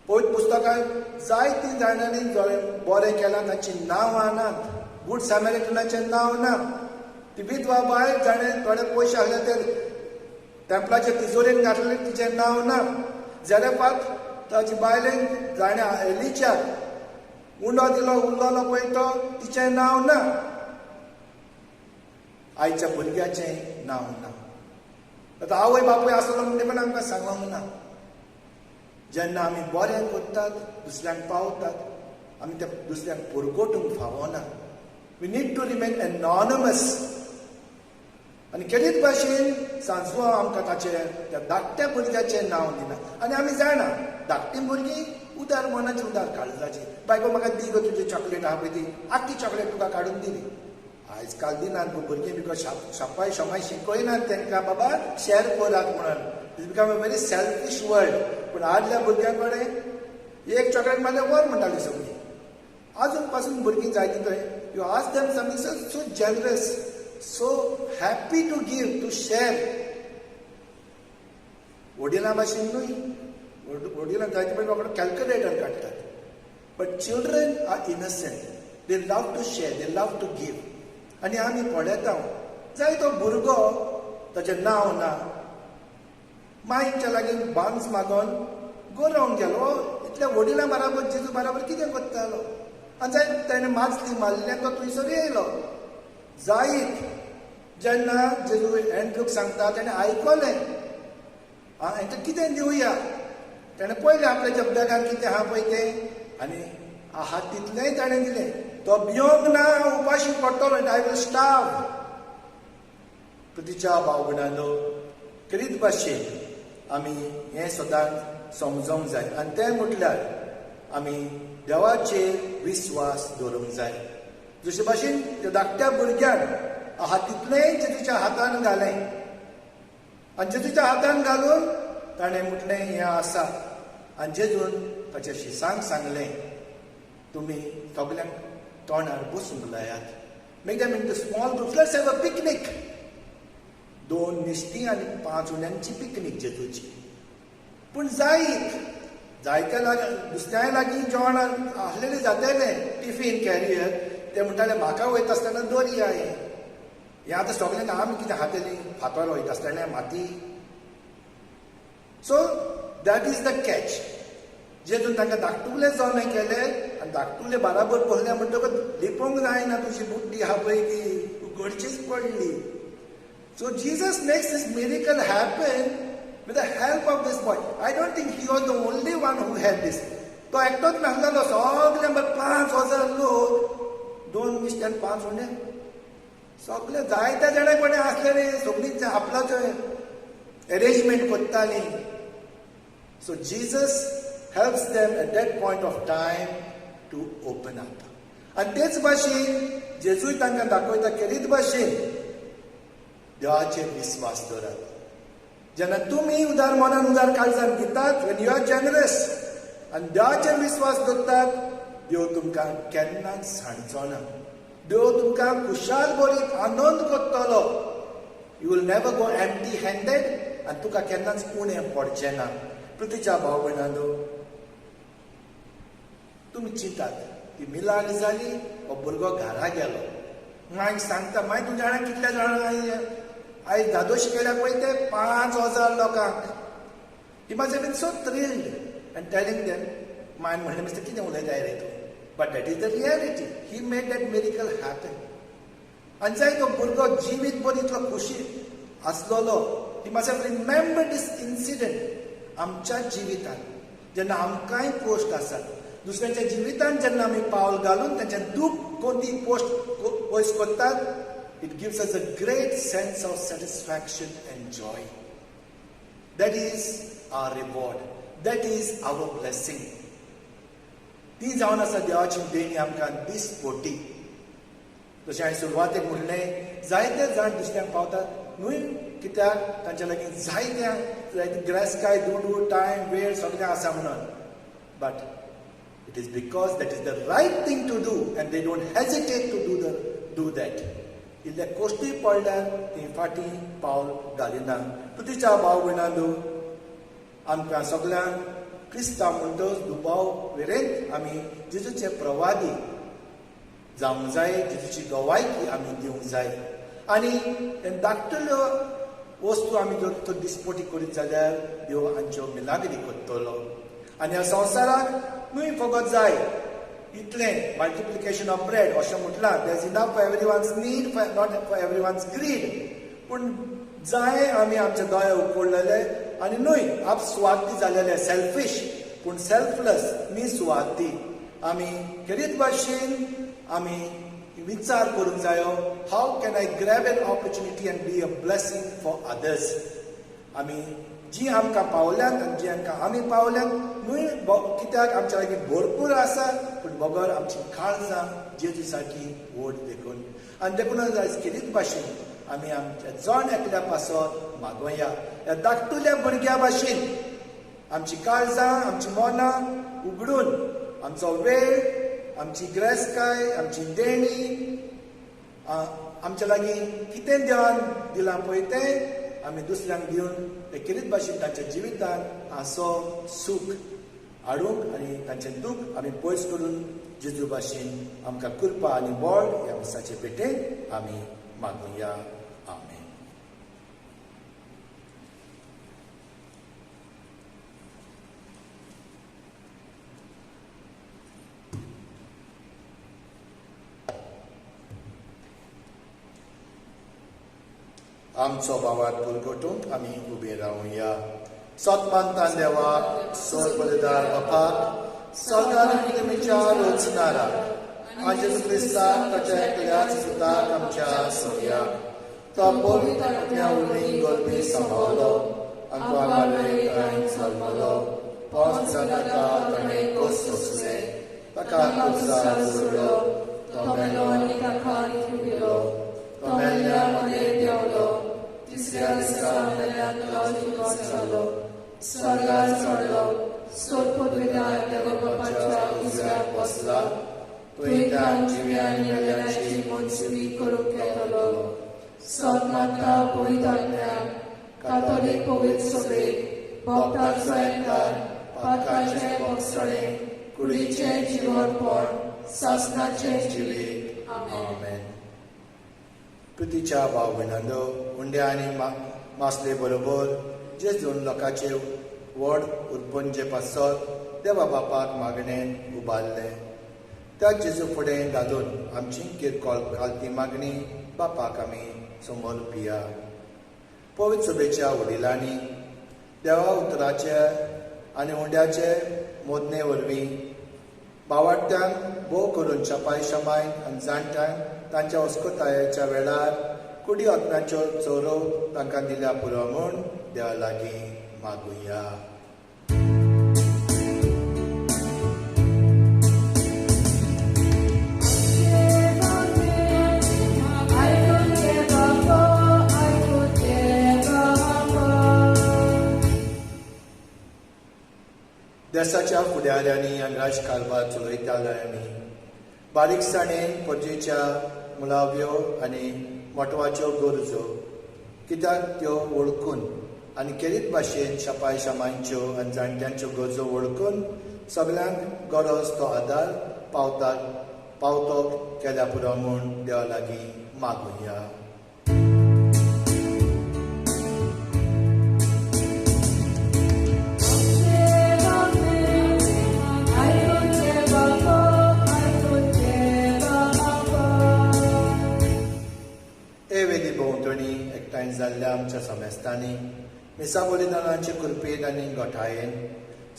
[SPEAKER 2] पवित्र पुस्तकान जायतीं जाणांनी बरें केलां तांचीं नांवां नात, गूड सामेरिटनाचें नांव ना. ती विधवा बायल जाणें थोडे पयशे आसले ते टेम्पलाचे तिजोरेन घातले, तिचें नांव ना. जाल्यार ताची बायलेन जाणें एलिच्याक उंडो दिलो, उरलोलो पळय तो, तिचें नांव ना. आयच्या भुरग्याचें नांव ना. आतां आवय बापूय आसलो म्हणटा पण आमकां सांगोंक ना. जेन्ना आमी बरें करतात, दुसऱ्यांक पावतात, आमी त्या दुसऱ्यांक पुरगोटूंक फावना. We need to remain anonymous. आनी केदीच भाशेन सांजवा आमकां ताचें त्या धाकट्या भुरग्याचें नांव दिना. आनी आमी जाणा धाकटीं भुरगीं उदार मनाची, उदार काळजाची. बायको म्हाका दी गो तुजी चॉकलेट आहा पळय ती, आख्खी चॉकलेट तुका काडून दिली. आयज काल दिनात गो भुरगीं, because शापाय शमाय शिकयनात तांकां, बाबा शॅर करात म्हणून. It's become a very selfish world. पूण आदल्या भुरग्यां कडेन एक चॉकलेट मारल्यार वर म्हणटाली सगळीं. आजून पासून भुरगीं जायती थंय you ask them something, so so generous, so happy to give, to share. वडिलां भाशेन न्हय, वडिलां जायते पळय रोखडो कॅल्क्युलेटर काडटात. But children are innocent, they love to share, they love to give. आनी आमी पळयता जाय तो भुरगो, ताचें नांव ना, मायच्या लागीं बांस मागोन गरोवंक गेलो. इतल्या वडिलां बराबर जेजू बराबर कितें करतालो? आनी जाय ताणें माचली मारली आनी तो थंयसर येयलो. जायत जेन्ना जेजू एंड्रूक सांगता, ताणें आयकलें, आं हांकां कितें दिवया. ताणें पळयलें आपल्या बॅगान कितें आहा पळय तें, आनी आहा तितलेंय ताणें दिलें. तो भियोंक ना, उपाशी पडटलो, I will starve. तिच्या भाव भयणांनो, करीत भाशेन आमी हें सदांच समजोंक जाय. आनी तें म्हटल्यार आमी देवाचेर विस्वास दवरूंक जाय. जशे भाशेन त्या धाकट्या भुरग्यान आहा तितलेंय जेजूच्या हातान घालें आनी जेजूच्या हातान घालून ताणें म्हटलें, हें आसा. आनी जेजून ताच्या शिसांक सांगलें, तुमी सगल्यांक तोंडार बसूंक लायात. Make them into small groups. Let's have a picnic. 2 नुस्तीं आनी 5 उण्यांची पिकनीक जेजूची. पूण जायत जायत्या लागीं दुसऱ्याय लागीं जेवण आसलेलें जातलें, टिफीन कॅरियर. ते म्हणटाले म्हाका वयता आसतना दोरी आहे. हें आतां सगल्यांक आमी कितें खातलीं, फातर वयता आसतना माती. So that is the catch. जेजून तांकां धाकटुले जोमे केले आनी धाकटुले बाराबर बसले म्हणटकच लिपोवंक जायना तुजी बुड्डी आहा पळय ती उगडचीच पडली. So Jesus makes this miracle happen with the help of this boy. I don't think he was the only one who had this. तो एकटोच नासलेलो, सगळे 5000 लोक, 2 नुस्तें आनी 5 उणे, सगळे जायत्या जाणां कोणें आसलेले, सगळीं आपल्याचो एरेंजमेंट करतालीं. So Jesus helps them at that point of time to open up. आनी तेच भाशेन जेजूय तांकां दाखयता केरीत भाशेन देवाचेर विस्वास दवरात. जेन्ना तुमी उदार मनान उदार काळजान दितात, when you are generous आनी देवाचेर विस्वास दवरतात, देव तुमकां केन्नाच सांडचो ना. देव तुमकां खुशाल बरीत आनंद करतलो. You will never go empty handed आनी तुका केन्नाच उणें पडचें ना. पृथ्वीच्या भाव भयणांनो, तुमी चिंतात ती मिलाग्र जाली, हो भुरगो घरा गेलो. मागीर सांगता, मागीर तुमच्या जाणां कितल्या जाणां आयज धादोशी केल्या पळय ते 5000 लोकांक. He must have been so thrilled and telling them, मायन म्हणलें मिस्टर कितें उलयता रे तूं, but that is the reality. He made that miracle happen. आनी जाय तो भुरगो जिवीत भर इतलो खोशी आसलेलो. He must have remembered this incident. आमच्या जिवितांत जेन्ना आमकांय पोस्ट आसात, दुसऱ्यांच्या जिवितांत जेन्ना आमी पावल घालून तांचे दूख कोणती पोस्ट पयस करतात, it gives us a great sense of satisfaction and joy. That is our reward, that is our blessing. ती जावन आसा देवाची देणी आमकां दिसपोटी. जशें हांवें सुरवातेक म्हणलें, जायते जाण दुसऱ्यांक पावतात न्हय, कित्याक तांच्या लागीं जायत्या जायते ग्रेसकाय, दुडू, टायम, वेळ सगळें आसा म्हणून. But it is because that is the right thing to do and they don't hesitate to do that. इल्ले कोश्टूय पडल्यार ती फाटीं पावल घालिना. तुजीच्या भाव भयणांनो, आमकां सगल्यांक क्रिस्तांव म्हणटच दुबाव वेरेंत आमी जेजूचे प्रवादी जावंक जाय, जेजूची गवायकी आमी दिवंक जाय. आनी धाकटुल्यो वस्तू आमी जर तो दिसपोटी करीत जाल्यार देव आमच्यो मिलाग्री करतलो. आनी ह्या संवसाराक न्हय फकत जाय इतलें मल्टिप्लिकेशन ऑफ ब्रेड अशें म्हटलां, there is enough for everyone's need, not for everyone's greed. पूण जाय आमी आमचे दोळे उकडलेले आनी न्हय आप सुवार्थी जालेले, सेल्फीश, पूण सेल्फलेस, निसुवार्थी. आमी खेरीत भाशेन आमी विचार करूंक जायो, how can I grab an opportunity and be a blessing for others. आमी जी आमकां पावल्यात आनी जी आमकां आमी पावल्यात न्हय कित्याक आमच्या लागीं भरपूर आसा, पूण बगर आमची काळजां जेजू सारकी व्हड देखून. आनी देखूनच आयज खेरीत भाशेन आमी आमच्या जण एकल्या पासत मागोया, ह्या धाकटुल्या भुरग्या भाशेन आमची काळजां, आमची मनां उगडून आमचो वेळ, आमची ग्रेसकाय, आमची देणी, आमच्या लागीं कितें देवान दिलां पळय तें आमी दुसऱ्यांक दिवन ते खेरीत भाशेन तांच्या जिवितांत हांसो, सूख हाडूंक आनी तांचें दूख आमी पयस करून जेजू भाशेन आमकां कृपा आनी बळ ह्या मिसाचे पेटेन आमी मागुया. आमेन. आमचो भावात पुरगोटूंक आमी उबे रावया. सतमानतान देवाक, सोर बापाक, सरकार तुमच्या रचणाराक, आनी जेजू क्रिस्ताक ताच्या एकल्याच सुताक आमच्या सोर्याक, तो पवित्र आत्म्या वरवीं गर्भी सांबाळलो, आमकां मारले जल्मलो, पावस ताका ताणें कोस सोंसले, ताका कुर्सार जोडलो, तो मेलो
[SPEAKER 3] आनी ताका दिलो, तो मेल्ल्या मदें देंवलो, तिसऱ्या दिसा मेल्ल्यांतलो जिवो जालो, स्वर्गार चडलो, सोदपोतवेल्या देवबापाच्या उजव्याक बसला, थंय ताण जिव्या आनी मेल्ल्यांची मनसुबी करूंक येतलो. सत मानता पवित्र आत्म्याक, कातोलीक पवित्र सभेक, भक्तांचो एकठार, पातकाचें भोगसणें, कुडीचें जिवनपण, सासणाचें जिवीत. आमेन.
[SPEAKER 2] आमेन. प्रितीच्या भाव भयणांनो, उंड्या आनी मासले बरोबर जेजून लोकांचे व्हड उत्पंजे पासत देवा बापाक मागणेन उबारलें. त्या जेजू फुडें घालून आमची किरकोळ खालती मागणी बापाक आमी समर्पिया. पवित्र सभेच्या वडिलांनी देवा उतराचे आनी उंड्याचे मोदने वरवीं बावाट्यांक भोव करून शपाय शमाय आनी जाणट्यांक तांच्या अस्कतायेच्या वेळार कुडी आत्म्याच्यो चोरो तांकां दिल्या पुरो म्हूण देवा लागीं मागुया.
[SPEAKER 1] आयकून घे बापा, आयकून घे बापा.
[SPEAKER 2] देसाच्या फुडाऱ्यांनी आनी राजकारभार चलयताल्यांनी बारीकसाणेन परजेच्या मुळाव्यो आनी मोटवाच्यो गरजो कित्याक त्यो वळखून आनी खेरीत भाशेन शपाय शमांच्यो आनी जाणट्यांच्यो गरजो वळखून सगल्यांक गरज तो आदार पावता पावतो केल्या पुरो म्हूण देवा लागीं मागुया.
[SPEAKER 1] आयकून घे बापा, आयकून घे बापा.
[SPEAKER 2] हे वेदी भोंवतणी एकठांय जाल्ल्या आमच्या समेस्तांनी मिसा बलिदानाचे कृपेन आनी गोठायेन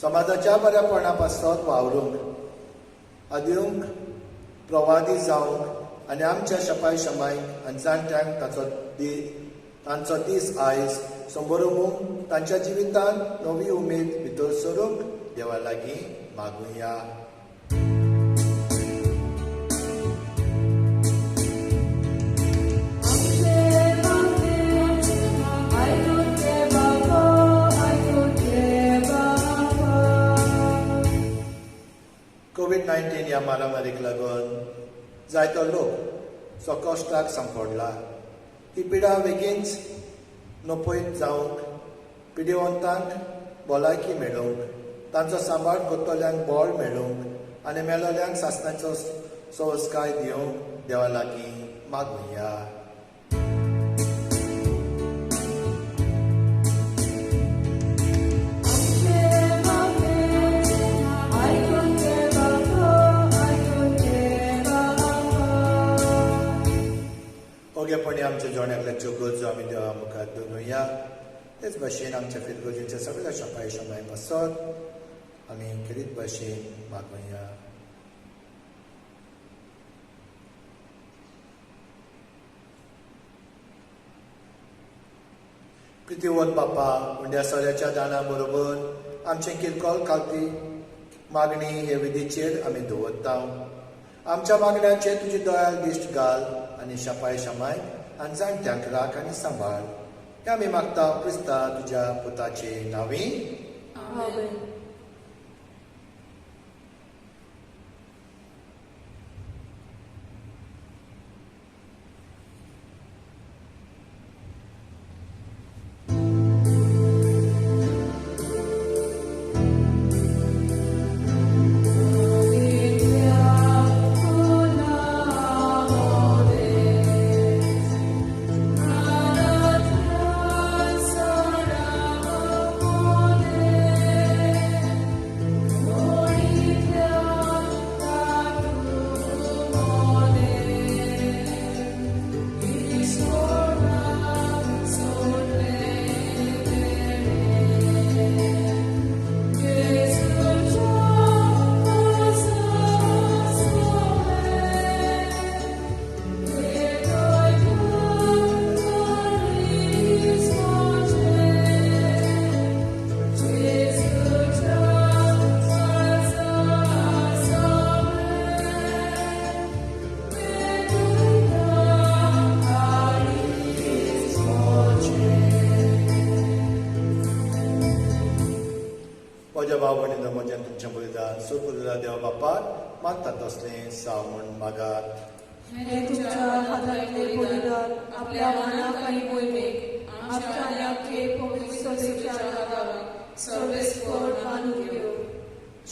[SPEAKER 2] समाजाच्या बऱ्यापणा पासत वावरूंक आदिवंक प्रवादी जावंक आनी आमच्या शपाय शमायक आनी जाणट्यांक ताचो दी तांचो दीस आयज संबरूंक तांच्या जिवितांत नवी उमेद भितर सरूंक देवा लागीं मागुया.
[SPEAKER 1] आमचें मागणें आयकून घे बापा, आयकून घे बापा.
[SPEAKER 2] कोवीड-19 ह्या महामारीक लागून जायतो लोक संकश्टाक सांपडला. ही पिडा बेगीनच नपयत जावंक, पिडेवंतांक भलायकी मेळोवंक, तांचो सांबाळ करतल्यांक बळ मेळोवंक आनी मेलोल्यांक सासणाचो संस्कार दिवंक देवा लागीं मागुया.
[SPEAKER 1] आमचें मागणें आयकून घे बापा, आयकून घे बापा.
[SPEAKER 2] ओगेपणी आमच्या जण एकल्याच्यो गरजो आमी देवा मुखार दवरुया. तेच भाशेन आमच्या फिरगर्जींच्या सगळ्या शपाय शमाय पासत आमी खेरीत भाशेन मागुया. प्रितीवंत बापा, उंड्या सोऱ्याच्या दाना बरोबर आमचें किरकोळ खालती मागणी हे विधीचेर आमी दवरता. आमच्या मागण्याचेर तुजी दयाल दिश्ट घाल आनी शपाय शमाय आनी जाणट्यांक राख आनी सांबाळ. हें आमी मागता क्रिस्ता तुज्या पुताचे नांवी.
[SPEAKER 3] आमेन.
[SPEAKER 2] म्हज्या भाव भयणींनो, म्हज्यान तुमचें बलिदान सोपुरदा देवा बापार मागता तसलें साव म्हूण मागात.
[SPEAKER 3] हे तुमच्या हातांतले बलिदान आपल्या मानाक आनी मोहिमेक आमच्या आनी आमचे पवित्र सभेच्या आदाराक सर्वेस्पर मानून घेवं.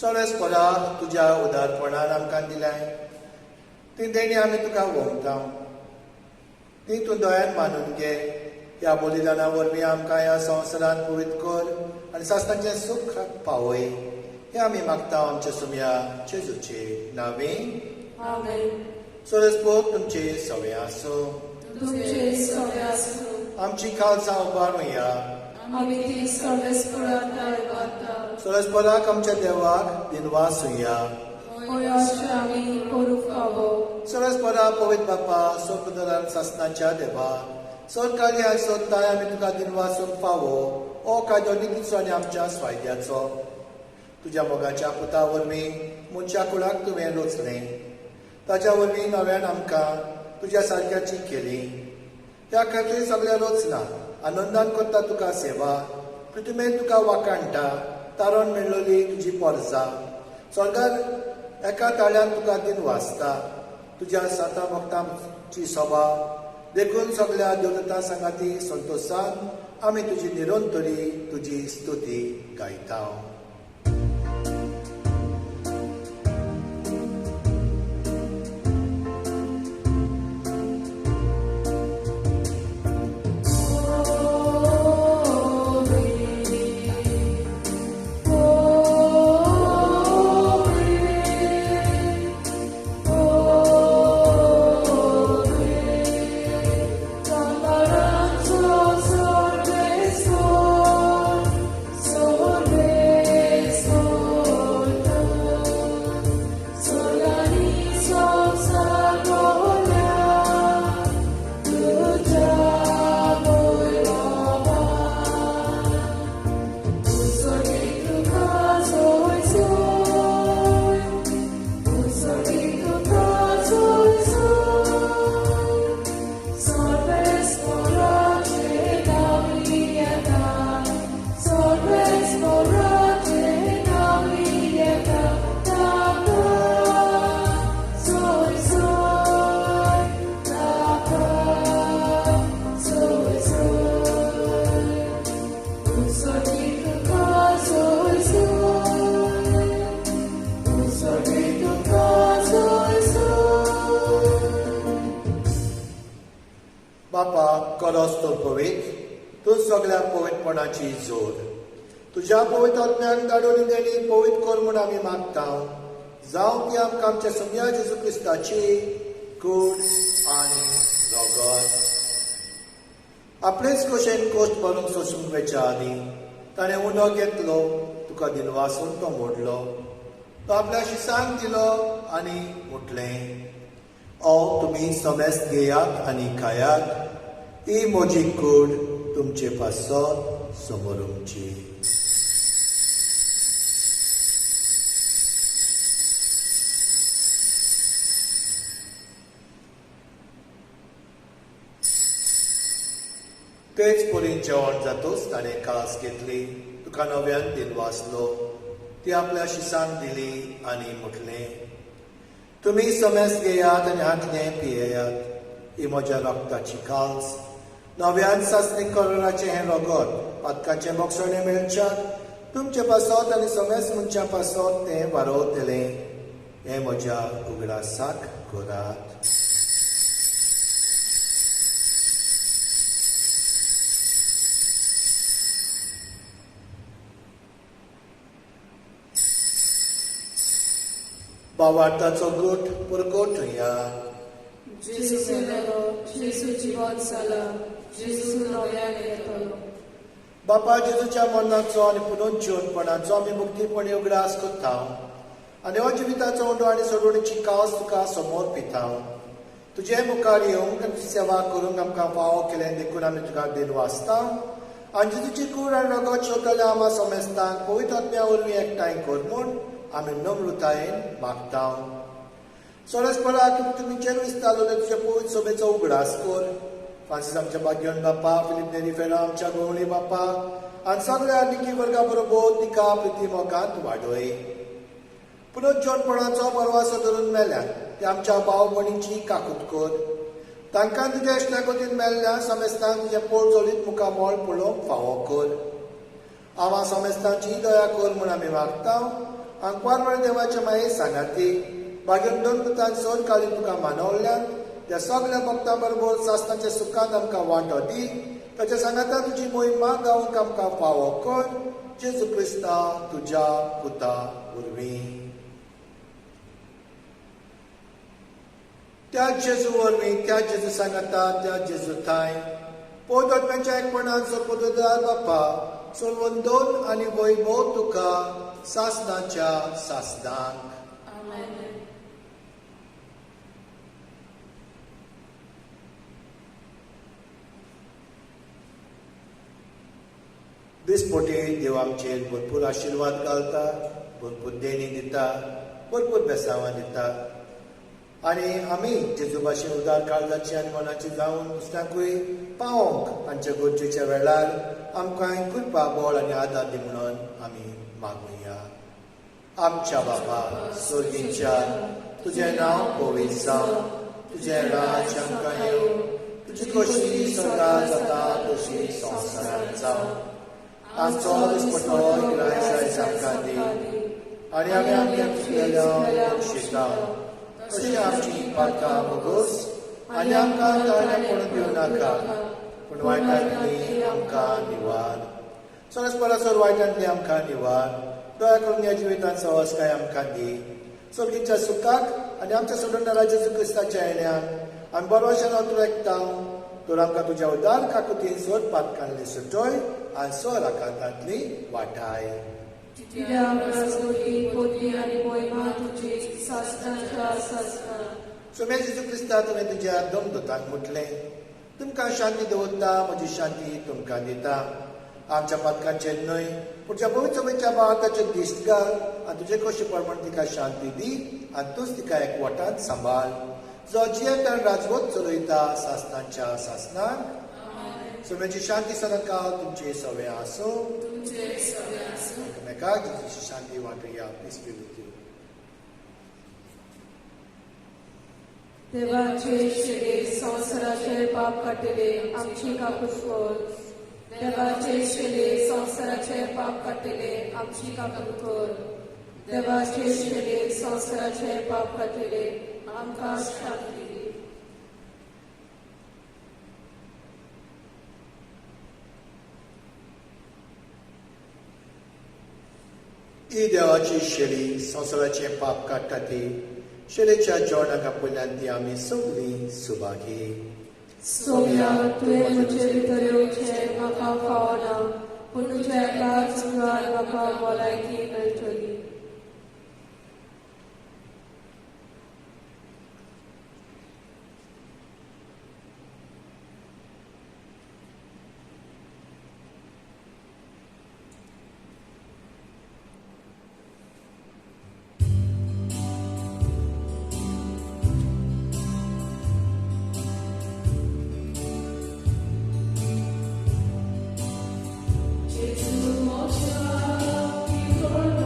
[SPEAKER 2] सर्वेस्परा तुज्या उदारपणान आमकां दिलाय ती देणी आमी तुका वोमता, ती तूं दयान मानून घे. ह्या बलिदाना वरवीं आमकां ह्या संवसारांत पवित्र कर आनी सासणाचें सूख पावय, हें आमी मागता आमच्या सुमया जेजूचे नांवे.
[SPEAKER 3] आमेन.
[SPEAKER 2] सर्वेस्पर तुमचे सवे आसूं.
[SPEAKER 3] तुमचे सवे आसूं.
[SPEAKER 2] आमची खालसा उबारुया.
[SPEAKER 3] आमी ती सर्वेस्पराक उबारता.
[SPEAKER 2] सर्वेस्पराक आमच्या देवाक दिनवासुया.
[SPEAKER 3] होय अशें आमी करूंक फावो.
[SPEAKER 2] सर्वेस्परा पवित्र बापा, सोपदरान सासणाच्या देवा, सरकारी आनी सोदताय आमी तुका दिनवासूंक फावो. हो कायदो नितीचो आनी आमच्या स्वायद्याचो. तुज्या मोगाच्या पुता वरवीं मनशा कुळाक तुवें रचलें, ताच्या वरवीं नव्यान आमकां तुज्या सारक्याची केली. त्या खातीर सगळ्या रचना आनंदान करता तुका सेवा, पृथ्वीमेर तुका वाखाणटा, तारण मेळ्ळली तुजी पोरसा. स्वर्गार एका ताळ्यान तुका दिनवासता, तुज्या साता भक्तांची सभा. देखून सगळ्या देवदत्ता सांगाती संतोशान आमी तुजी निरंतरी तुजी स्तुती गायता. बापा, करस तो पवित्र, तूं सगळ्या पवित्रपणाची जोड. तुज्या पवित्र आत्म्याक धाडून देणी पवित्र कर म्हूण आमी मागता. जावं ती आमकां आमच्या सुमया जेजू क्रिस्ताची कूड आनी रगत. आपलेच कशेन कोश्ट भरून सोसूंक वेच्या आदीं ताणें उदक घेतलो, तुका दिनवासून तो मोडलो, तो आपल्या शिसांक दिलो आनी म्हटलें, ओ तुमी समेस्त घेयात आनी खायात, ही म्हजी कूड तुमचे पासत समोरुमची. तेच परीन जेवण जातूच ताणें कास घेतली, तुका नव्यान दिनवासलो, ती आपल्या शिसांक दिली आनी म्हटलें, तुमी समेस्त घेयात आनी हांतलें पियेयात, ही म्हज्या रक्ताची काल्स, नव्यान सासणी करोनाचें हें रगत पातकाचें बोगसणें मेळच्याक तुमचे पासत आनी समेस्त मनशां पासत तें वारोवतलें. हें म्हज्या उगडासाक करात. बावार्थाचो गोट परकोट या.
[SPEAKER 3] जेजू मेलो, जेजू जिवन जाला, जेजू नव्यान येतलो.
[SPEAKER 2] बापा, जेजूच्या मरणाचो आनी पुनर्जिवनपणाचो आमी मुक्तीपणी उगडास करता आनी हो जिविताचो उंडो आनी सोडवणीची कास तुका समोर पिता. तुजे मुखार येवंक आनी तुजी सेवा करूंक आमकां फावो केलें देखून आमी तुका दिनवासता. आनी जेजूची कूड आनी रगत शेवटल्या आमा समेस्तांक पवित्र आत्म्या वरवीं एकठांय कर म्हूण आमी नम्रतायेन मागता. सोरसपराक तुमी विस्तारले तुज्या पवित्र सभेचो उगडास कर. फ्रांसीस आमच्या भाग्यवन बापा, फिलीप नेरी फेरो आमच्या गवळी बापा आनी सगळ्या निकी वर्गा बरोबर तिका प्रिती मोगांत वाडय. पुनर्जोडपणाचो बरवासो धरून मेल्यात ते आमच्या भाव भयणींची काकूत कर. तांकां तुज्या इश्टागतीन मेल्ल्या समेस्तांक तुजें पोळजोळीत मुखामळ पळोवंक फावो कर. आमा समेस्तांची दया कर म्हूण आमी मागता. आंकवारपण देवाचे माये सांगाती बागेन दोन पुतान सोद काळी तुका मानवल्यान त्या सगळ्या भक्तां बरोबर सासणाच्या सुखांत आमकां वांटो दी. ताच्या सांगाता तुजी मोहिमा गावंक आमकां फावो कर. जेजू क्रिस्ता तुज्या पुता वरवीं. त्या जेजू वरवीं, त्या जेजू सांगाता, त्या जेजू थांय पोटोटम्याच्या एकपणान सोपतदार बापा सोडून दोन आनी वैभव तुका सासणाच्या सासणाक. दिसपटी देव आमचेर भरपूर आशिर्वाद घालता, भरपूर देणी दिता, भरपूर बेसांवां दिता आनी आमी जेजू भाशेन उदार काळजाची आनी मनाची जावन दुसऱ्यांकूय पावोवंक तांच्या गरजेच्या वेळार आमकां कृपा बळ आनी आदार दी म्हणून आमी मागुया. आमच्या बापा स्वर्गीच्या, तुजें नांव पवित्र जावं, तुजें राज्य आमकां येवं, तुजी खोशी स्वर्गांत जाता तशी संवसारांत जावं. आमचो दिसपटो गिरायक आयज आमकां दी आनी आमी आमच्या चुकलेल्या शिता तशी आमची पातकां मोगोस आनी आमकां ताळ्या पडून दिवं नाका, पूण वायटांतली आमकां निवार. सरस वायटांतली आमकां निवार. दया करून ह्या जिवितांत सवसकाय आमकां दी. सर्गीच्या सुखाक आनी आमच्या सोडणारा जेजू क्रिस्ताच्या येण्याक आमी बरोवशें नांव एकता. तर आमकां तुज्या उदार काकुतीन सोद पातकांतली सुटोय आनी स्वर आकांतांतली वाटाय. सोम्या जेजू क्रिस्ता, तुवें तुज्या दोन दुतांक म्हटलें, तुमकां शांती दवरता, म्हजी शांती तुमकां दिता. आमच्या पातकांचेर न्हय पूण पवित्र सभेच्या भावार्थाचेर दिश्ट घाल आनी तुजे कशी प्रमाण तिका शांती दी आनी तूंच तिका एकवटान सांबाळ, जो जियेता राजवत चलयता सासणाच्या सासणाक. सोम्याची शांती सदांकाळ तुमचे सगळे आसूं. एकमेकाक जेजूची शांती वांटुया. Peace be with you.
[SPEAKER 3] देवाचे शिरे संवसाराचे पाप काडटले आमची काकूत कर. देवाचे शिरे संवसाराचे पाप काडटले आमची काकूत कर. देवाचे शिरे संवसाराचे पाप काडटले आमकां शांती दी.
[SPEAKER 2] ही देवाची शेळी संवसाराचें पाप काडटा ती शेळेच्या जेवणाक आपल्यान ती आमी सगळीं सुभागी.
[SPEAKER 3] सोम्या, तुवें म्हजे भितर येवचें म्हाका फावना, पूण तुज्या एकाच उतरान म्हाका भलायकी मेळटली.
[SPEAKER 1] Gesù, mostra, ti torno.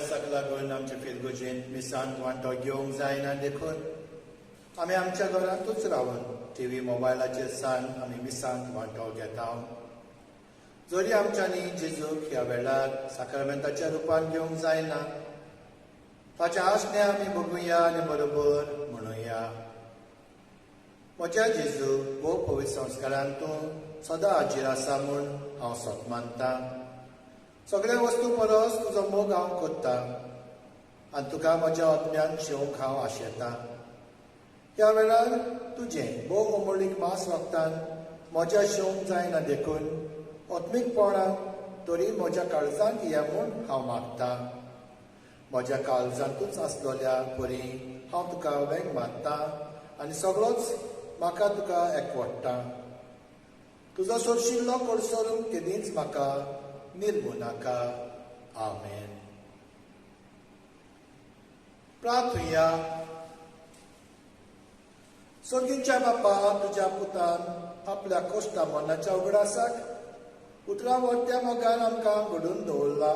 [SPEAKER 2] व्हायरसाक लागून आमचे फिरगुजेंत मिसांत वांटो घेवंक जायना देखून आमी आमच्या घरांतूच रावन टीव्ही मोबायलाचेर सान आमी मिसांत वांटो घेता. जरी आमच्यांनी जेजूक ह्या वेळार साक्रामेंताच्या रुपान घेवंक जायना, ताचें आसणें आमी बघुया आनी बरोबर म्हणुया. म्हज्या जेजू भोव पवित्र संस्कारान तूं सदां हाजीर आसा म्हूण हांव सत मानता. सगळ्या वस्तू परस तुजो मोग हांव कोत्ता आनी तुका म्हज्या आत्म्यान शेवंक हांव आशेता. ह्या वेळार तुजें भोव अमोलीक मांस रक्तान म्हज्या शेवंक जायना देखून आत्मीकपणान तरी म्हज्या काळजांत ये म्हूण हांव मागता. म्हज्या काळजांतूच आसलोल्या परी हांव तुका वेंग मारता आनी सगळोच म्हाका तुका एकवडटा. तुजो सोरशिल्लो कडसरून केदींच म्हाका निर्मू नाका. आमेन. प्रार्थुया. सर्गीच्या बापा, तुज्या पुतान आपल्या कोश्टा मनाच्या उगडासाक उतरां वर्त्या मोगान आमकां घडून दवरला.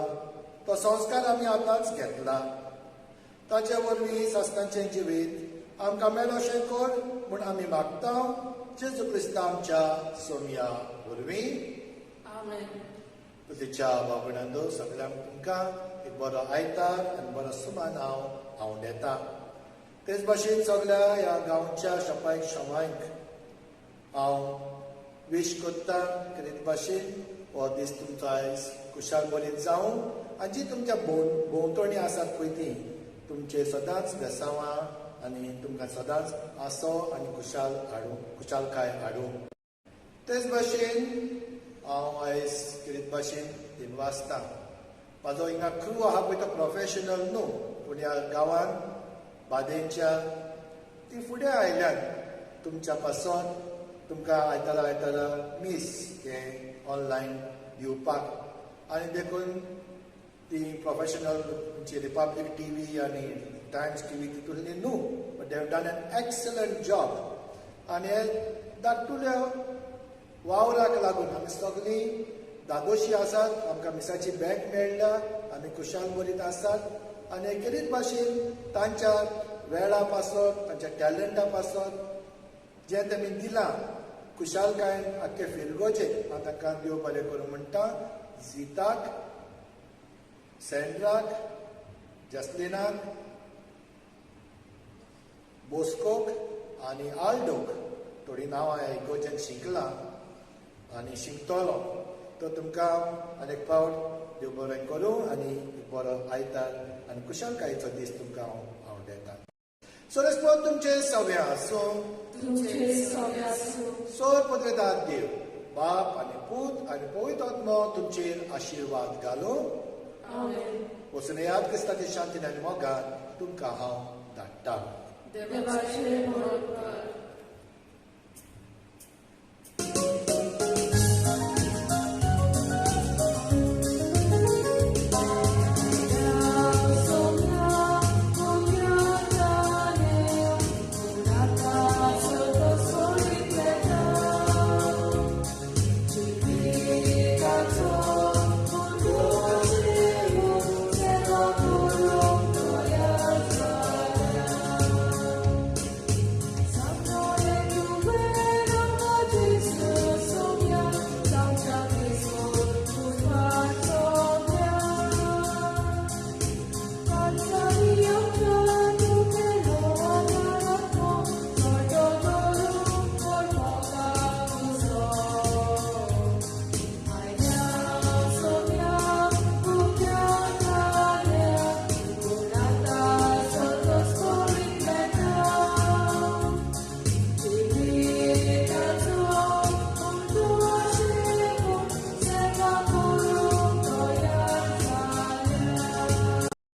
[SPEAKER 2] तो संस्कार आमी आतांच घेतला. ताचे वरवीं सासणाचें जिवीत आमकां मेळोशें कर म्हूण आमी मागता, जेजू क्रिस्ता आमच्या सोमया वरवीं.
[SPEAKER 1] आमेन.
[SPEAKER 2] तुझ्या बाबणांदो सगळ्यांक तुमकां एक बरो आयतार आनी बरो सुमान हांव आंवडेता. तेच भाशेन सगळ्या ह्या गांवच्या शपायक शमायक हांव वीश करता कितें भाशेन हो दीस तुमचो आयज खुशाल बरीत जावं आनी जी तुमच्या भोंवतणी आसात पळय ती तुमचे सदांच बेसांवां आनी तुमकां सदांच आसो आनी खुशाल हाडूं, खुशालकाय हाडूं. तेच भाशेन हांव आयज कितें भाशेन दिन वाचता. म्हाजो हिंगा क्रू आहा पळय तो प्रोफेशनल न्हू, पूण ह्या गांवान बादेंच्या ती फुडें आयल्यान तुमच्या पासून तुमकां आयतारा आयतारा मीस हें ऑनलायन दिवपाक आनी देखून ती प्रोफेशनल तुमची रिपब्लीक टी व्ही आनी टायम्स टी व्ही तितूंतली न्हू, but they have done an excellent job. आनी हे धाकटुल्या वावराक लागून आमी सगळीं दादोशी आसात. आमकां मिसाची बॅग मेळ्ळ्या, आमी खुशाल बरीत आसात आनी खेरीत भाशेन तांच्या वेळा पासत, तांच्या टॅलंटा पासत जें तेमी दिलां खुशालकायेन आख्खे फिरगोचें हांव तांकां देव बरें करूं म्हणटा. झिताक, सेंड्राक, जसलिनाक, बोस्कोक आनी आल्डोक थोडीं नांवां ह्या इगोर्जेन शिकलां आनी शिकतलो. तो तुमकां आनी एक फावट देव बरें करूं आनी एक बरो आयतार आनी खुशालकायेचो दीस तुमकां हांव आंवडेता. सोरेस्पद तुमचें सव्या आसूं.
[SPEAKER 3] तुमचे सव्या आसूं.
[SPEAKER 2] सोर पदवेदार देव बाप आनी पूत आनी पवित्र आत्मो तुमचेर आशिर्वाद घालूं.
[SPEAKER 3] आमेन.
[SPEAKER 2] वचून याद क्रिस्ताचे शांतीन आनी मोगान तुमकां हांव धाडटा.
[SPEAKER 3] देवाचे बरोबर.